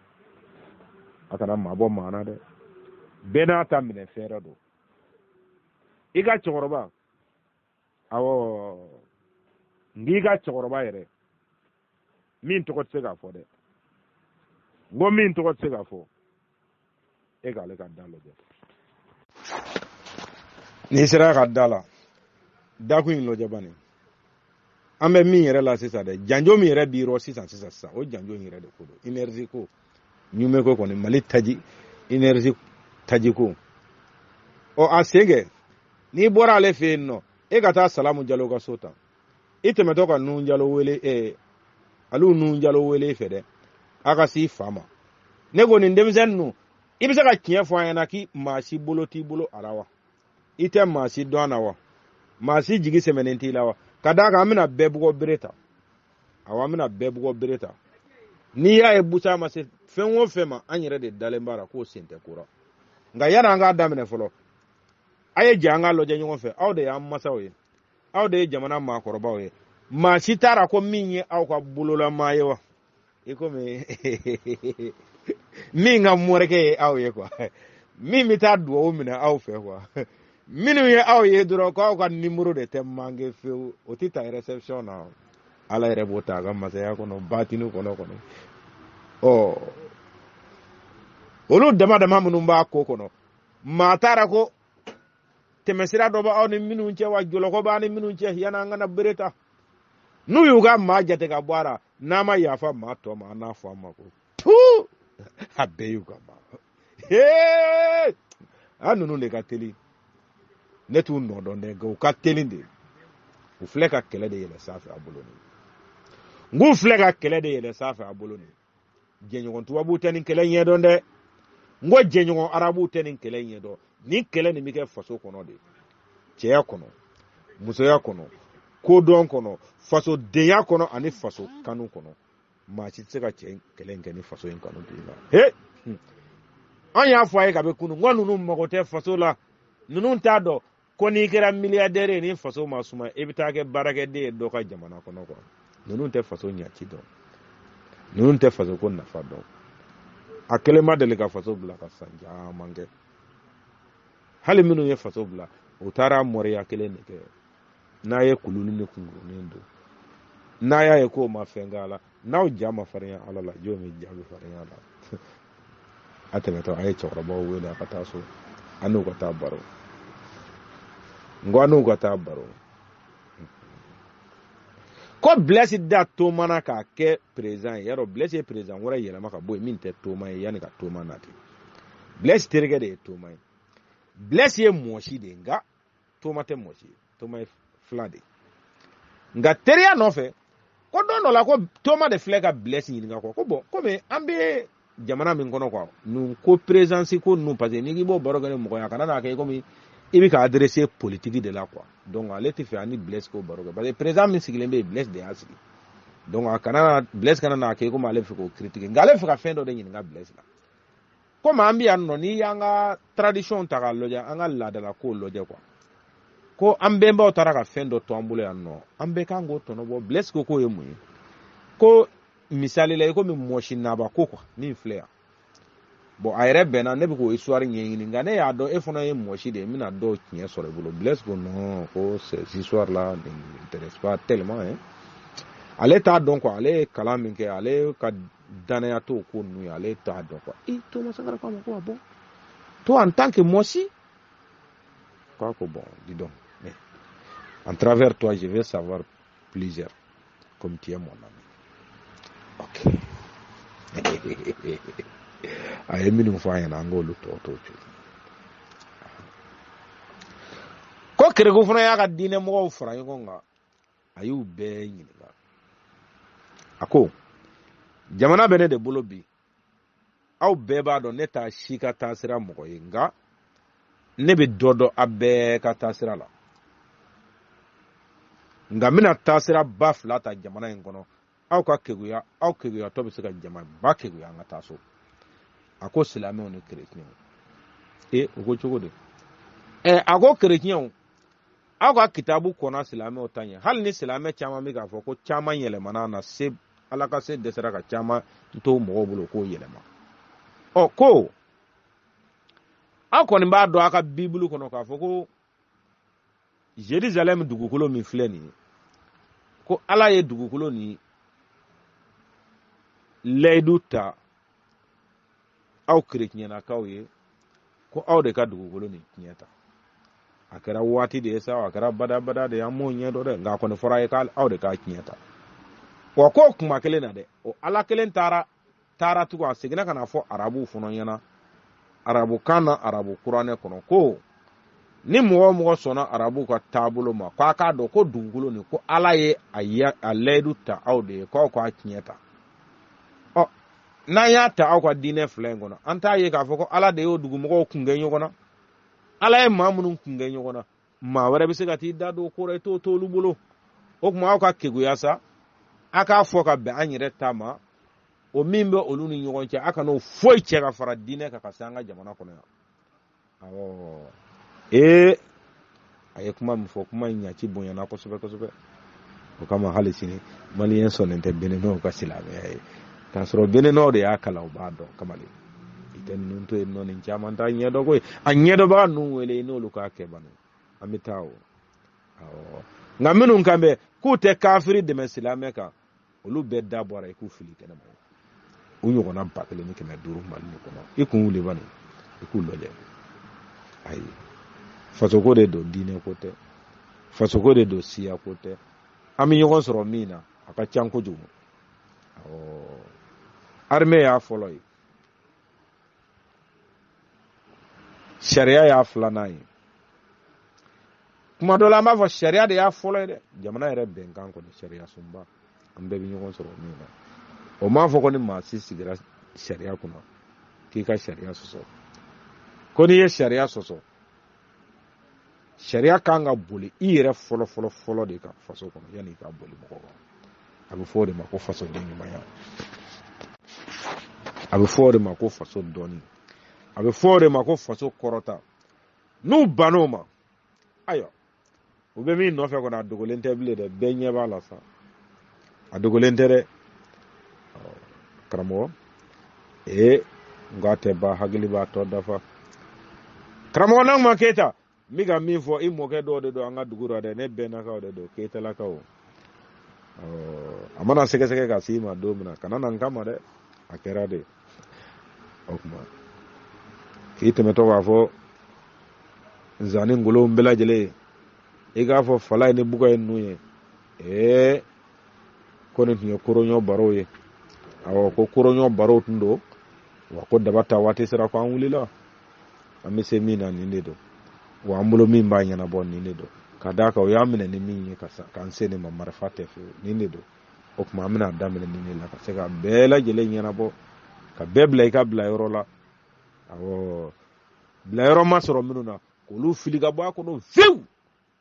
A kana mabɔ maa na dɛ, bɛɛ n'a ta minɛ fɛɛrɛ don. I ka cɛkɔrɔba, awɔ, n k'i ka cɛkɔrɔba yɛrɛ min tɔgɔ tɛ se k'a fɔ dɛ, n ko min tɔgɔ tɛ se k'a fɔ, e k'ale ka da lajɛ. N'i sera ka da la, dakun in lajɛ bani. An bɛ min yɛrɛ la sisan dɛ, janjo min yɛrɛ b'i rɔ sisan sisan sisan, o janjo in yɛrɛ de ko don. Énergie ko, ɲume ko kɔni, Mali taji, énergie taji ko. Ɔ, a sen kɛ, n'i bɔra ale fɛ yen nɔ, e ka taa Salamu Jalo ka so ta, i tɛmɛtɔ ka Nun Jalo wele, Aliou Nun Jalo wele i fɛ dɛ, a ka s'i fa ma. Ne ko nin denmisɛnnin ninnu, i bɛ se ka tiɲɛ fɔ an ɲɛna k'i maa si bolo t'i bolo a la wa? I tɛ maa si dɔn a na wa? Maa si jigi sɛmɛnen t'i la wa? Ka d'a kan an bɛna bɛɛ bugɔ bere ta. Awɔ, an bɛna bɛɛ bugɔ bere ta. N'i y'a ye busa ma se fɛn o fɛn ma, an yɛrɛ de dalen b'a la k'o sen tɛ ko la. Nka yanni an k'a daminɛ fɔlɔ, a ye jɛ an k'a lajɛ ɲɔgɔn fɛ. Aw de y'an masaw ye, aw de ye jamana maakɔrɔbaw ye. Maa si t'a la ko min ye aw ka bololamaa ye wa? I komi min ka morikɛ ye aw ye quoi, min bɛ taa duwawu minɛ aw fɛ quoi. Minnu ye aw ye dɔrɔn k'aw ka nimoro de tɛ manquer fewu, o tɛ ta réception na. Ala yɛrɛ b'o ta a ka masaya kɔnɔ, batini kɔnɔ kɔnɔ. Ɔ, olu dama dama minnu b'a ko kɔnɔ, maa taara ko tɛmɛsira dɔ b'aw ni minnu cɛ wa, jɔlɔkɔ b'a ni minnu cɛ, yan'an kana bere ta. N'u y'u ka maa jate ka bɔ a la, n'a ma yafa maa tɔ ma, an n'a fɔ an ma ko tu, a bɛɛ y'u ka maa. Hee, an ninnu de ka teli. Ne t'u nɔ dɔn dɛ, nka u ka teli de. U filɛ ka kɛlɛ de yɛlɛ sanfɛ a bolo nin. N k'u filɛ ka kɛlɛ de yɛlɛ sanfɛ a bolo nin. Jɛɲɔgɔn tubabuw tɛ nin kɛlɛ ɲɛdɔn dɛ. N ko jɛɲɔgɔn arabuw tɛ nin kɛlɛ ɲɛdɔn. Nin kɛlɛ nin bɛ kɛ faso kɔnɔ de, cɛya kɔnɔ, musoya kɔnɔ, kodɔn kɔnɔ, fasodenya kɔnɔ ani faso kanu kɔnɔ. Maa si tɛ se ka cɛ kɛlɛ in kɛ ni faso in kanu t'i la. He, an y'a fɔ a ye kabi kunun, n ko ninnu mago tɛ faso la. Ninnu t'a dɔn ko n'i kɛra milliardaire ye, ni faso ma suma, i bɛ taa kɛ baarakɛden ye dɔ ka jamana kɔnɔ quoi. Ninnu tɛ faso ɲaci dɔn, ninnu tɛ faso ko nafa dɔn. A kelen ma deli ka faso bila ka san caman kɛ. Hali minnu ye faso bila, U taara moriya kelen de kɛ. N'a ye kuluni ni kunkurunin don, n'a y'a ye k'o ma fɛn k'a la, n'aw ja ma farinya Ala la, jɔn bɛ ja bɛ farinya la? A tɛmɛtɔ a ye cɛkɔrɔbaw wele a ka taa so, an n'u ka taa baro. N ko an n'u ka taa baro. Ko Blaise da Toma na k'a kɛ président ye. Yarɔ Blaise ye président wɛrɛ yɛlɛma ka bɔ yen min tɛ Toma ye, yanni ka Toma nati. Blaise terikɛ de ye Toma ye. Blaise ye mɔsi de ye, nka Toma tɛ mɔsi ye, Toma ye fila de ye. Nka teriya nɔfɛ, ko don dɔ la ko Toma de filɛ ka Blaise ɲininka kɔ ko bɔn, komi an bɛ jamana min kɔnɔ quoi, nin ko présidence ko ninnu, parce que n'i k'i b'o baro kɛ ni mɔgɔ ye, a kana n'a kɛ komi i bɛ ka adresser politique de la quoi. Donc ale tɛ fɛ ani Blaise k'o baro kɛ, parce que président min sigilen bɛ yen, Blaise de y'a sigi. Donc a kana Blaise kana n'a kɛ komi ale bɛ fɛ k'o critiquer, nka ale bɛ fɛ ka fɛn dɔ de ɲininka Blaise la. Komi an bɛ yan nɔ, n'i y'an ka tradition ta k'a lajɛ, an ka laadala kow lajɛ quoi, ko an bɛnbaw taara ka fɛn dɔ to an bolo yan nɔ, an bɛɛ kan k'o tɔnɔ bɔ. Blaise ko k'o ye mun ye? Ko misali la, i komi mɔsi naba ko quoi, min filɛ yan. Bon, a yɛrɛ bɛnna ne bɛ k'o histoire ɲɛɲini, nka ne y'a dɔn e fana ye mɔsi de ye, n bɛna dɔw tiɲɛ sɔrɔ i bolo. Blaise ko non, ko ces histoires là ne m'intéressent pas tellement hein. Ale t'a dɔn quoi, ale ye kalan min kɛ, ale ka danaya t'o ko ninnu ye, ale t'a dɔn quoi. E Thomas Sankara ko a ma ko ah bon, toi en tant que mɔsi, quoi ko bon, dis donc, mais en travers toi je vais savoir plusieurs, comme tu es mon ami. Ok, a ye minnu fɔ an ɲɛna, an k'olu tɔ to cogo. Ko Kereku fana y'a ka diinɛ mɔgɔw fara ɲɔgɔn kan, a y'u bɛɛ ɲininka. A ko jamana bɛ ne de bolo bi, aw bɛɛ b'a dɔn ne t'a si ka taasira mɔgɔ ye, nka ne bɛ dɔ dɔn a bɛɛ ka taasira la. Nka n bɛna taasira ba fila ta jamana in kɔnɔ, aw ka keguya, aw keguyatɔ bɛ se ka jama ba keguya, an ka taa so. A ko silamɛw ni kerecɛnw. E, o ko cogo di? Ɛ, a ko kerecɛnw, aw ka kitabu kɔnna silamɛw ta ɲɛ, hali ni silamɛ caman bɛ k'a fɔ ko caman yɛlɛmana na se, Ala ka se dɛsɛra ka caman to mɔgɔw bolo k'o yɛlɛma. Ɔ, ko aw kɔni b'a dɔn aw ka bibulu kɔnɔ k'a fɔ ko Jerusalem dugukolo min filɛ nin ye, ko Ala ye dugukolo nin layidu ta aw kerecɛnakaw ye, ko aw de ka dugukolo nin tiɲɛ ta. A kɛra waati de ye sa, a kɛra badabada de ye, an m'o ɲɛ dɔn dɛ, nka a kɔni fɔra a ye k'aw de k'a tiɲɛ ta. Wa k'o kuma kelen na dɛ, o Ala kelen taara tugun, a seginna ka na fɔ arabuw fana ɲɛna arabukan na, arabu kuranɛ kɔnɔ, ko ni mɔgɔ o mɔgɔ sɔnna arabuw ka taabolo ma, k'a k'a dɔn ko dugukolo nin, ko Ala ye a layidu ta aw de ye, k'aw k'a tiɲɛ ta. Ɔ, n'an y'a ta aw ka diinɛ fila in kɔnɔ, an t'a ye k'a fɔ ko Ala de y'o dugumɔgɔw kun kɛ ɲɔgɔn na. Ala ye maa minnu kun kɛ ɲɔgɔn na, maa wɛrɛ bɛ se ka t'i da don o ko la, i t'o t'olu bolo. O tuma aw ka keguya sa, a k'a fɔ ka bɛn an yɛrɛ ta ma, o min bɛ olu ni ɲɔgɔn cɛ, a kan'o foyi cɛ ka fara diinɛ kan ka se an ka jamana kɔnɔ yan. Awɔ, ee, a ye kuma min fɔ, kuma in ɲaci bonyana kosɛbɛ kosɛbɛ. O kama hali sini maliyɛn sɔnnen tɛ beninow ka silamɛya ye, k'a sɔrɔ beninow de y'a kalan, u b'a dɔn. Kamalen, i tɛ ninnu to yen nɔ, nin caman t'a ɲɛdɔn koyi. A ɲɛdɔnbaga ninnu wele, i n'olu k'a kɛ bani, an bɛ taa o. Awɔ, nka minnu kan bɛ k'u tɛ kafiri dɛmɛ silamɛ kan, olu bɛɛ da bɔra i k'u fili kɛnɛma. U ɲɔgɔnna 1500 Mali nin kɔnɔ, i kun wuli bani, i k'u lajɛ. Ayi, fasoko de don, diinɛ ko tɛ, fasoko de don, siya ko tɛ. An bɛ ɲɔgɔn sɔrɔ min na, a ka ca kojugu. Awɔ, armée y'a fɔlɔ ye, sariya y'a filanan ye. Kuma dɔ la an b'a fɔ sariya de y'a fɔlɔ ye dɛ. Jamana yɛrɛ bɛnkan kɔni, sariya sunba, an bɛɛ bɛ ɲɔgɔn sɔrɔ min na. O m'a fɔ ko ni maa si sigira sariya kunna k'i ka sariya sɔsɔ. Ko n'i ye sariya sɔsɔ, sariya kan ka boli i yɛrɛ fɔlɔ fɔlɔ fɔlɔ de kan faso kɔnɔ, yanni i ka boli mɔgɔ kan. A bɛ fɔ o de ma ko fasoden ɲumanya, a bɛ fɔ o de ma ko faso dɔnni, a bɛ fɔ o de ma ko faso kɔrɔta. N'u bann'o ma, ayiwa, u bɛ min nɔfɛ kɔni, a dogolen tɛ bilen dɛ, bɛɛ ɲɛ b'a la sa, a dogolen tɛ dɛ. Karamɔgɔ, ee, n k'a tɛ ban, hakili b'a tɔ dafa. Karamɔgɔ Naguma Keyita, N bɛ ka min fɔ, i mɔkɛ dɔw de don an ka dugu rɔ dɛ, ne bɛnnakaw de don, keyitalakaw. A mana sɛgɛsɛgɛ ka se i ma don min na, kana na n kama dɛ, a kɛra de. O tuma k'i tɛmɛtɔ k'a fɔ nzani ngolow bɛɛ lajɛlen, i k'a fɔ fala ye ni buga ye ninnu ye, ee ko nin tun ye koroɲɔ barow ye. Awɔ, ko koroɲɔ barow tun don wa, ko daba ta waati sera, ko an wulila, an bɛ se min na nin de don, wa an bolo min b'a ɲɛnabɔ nin de don, ka d'a kan o y'an minɛ ni min ye k'an se nin ma, marifa tɛ fiyewu, nin de don. O tuma an bɛna daminɛ nin de la ka se ka bɛɛ lajɛlen ɲɛnabɔ, ka bɛɛ bila i ka bila yɔrɔ la. Awɔ, bilayɔrɔ ma sɔrɔ minnu na, k'olu fili ka bɔ a kɔnɔ fiyewu,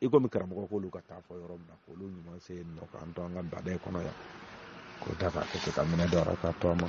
i komi karamɔgɔ k'olu ka taa fɔ yɔrɔ min na, k'olu ɲuman se yen nɔ, k'an to an ka badɛ kɔnɔ yan, k'o ta k'a kɛ ten, ka minɛ don a la k'a to an ma.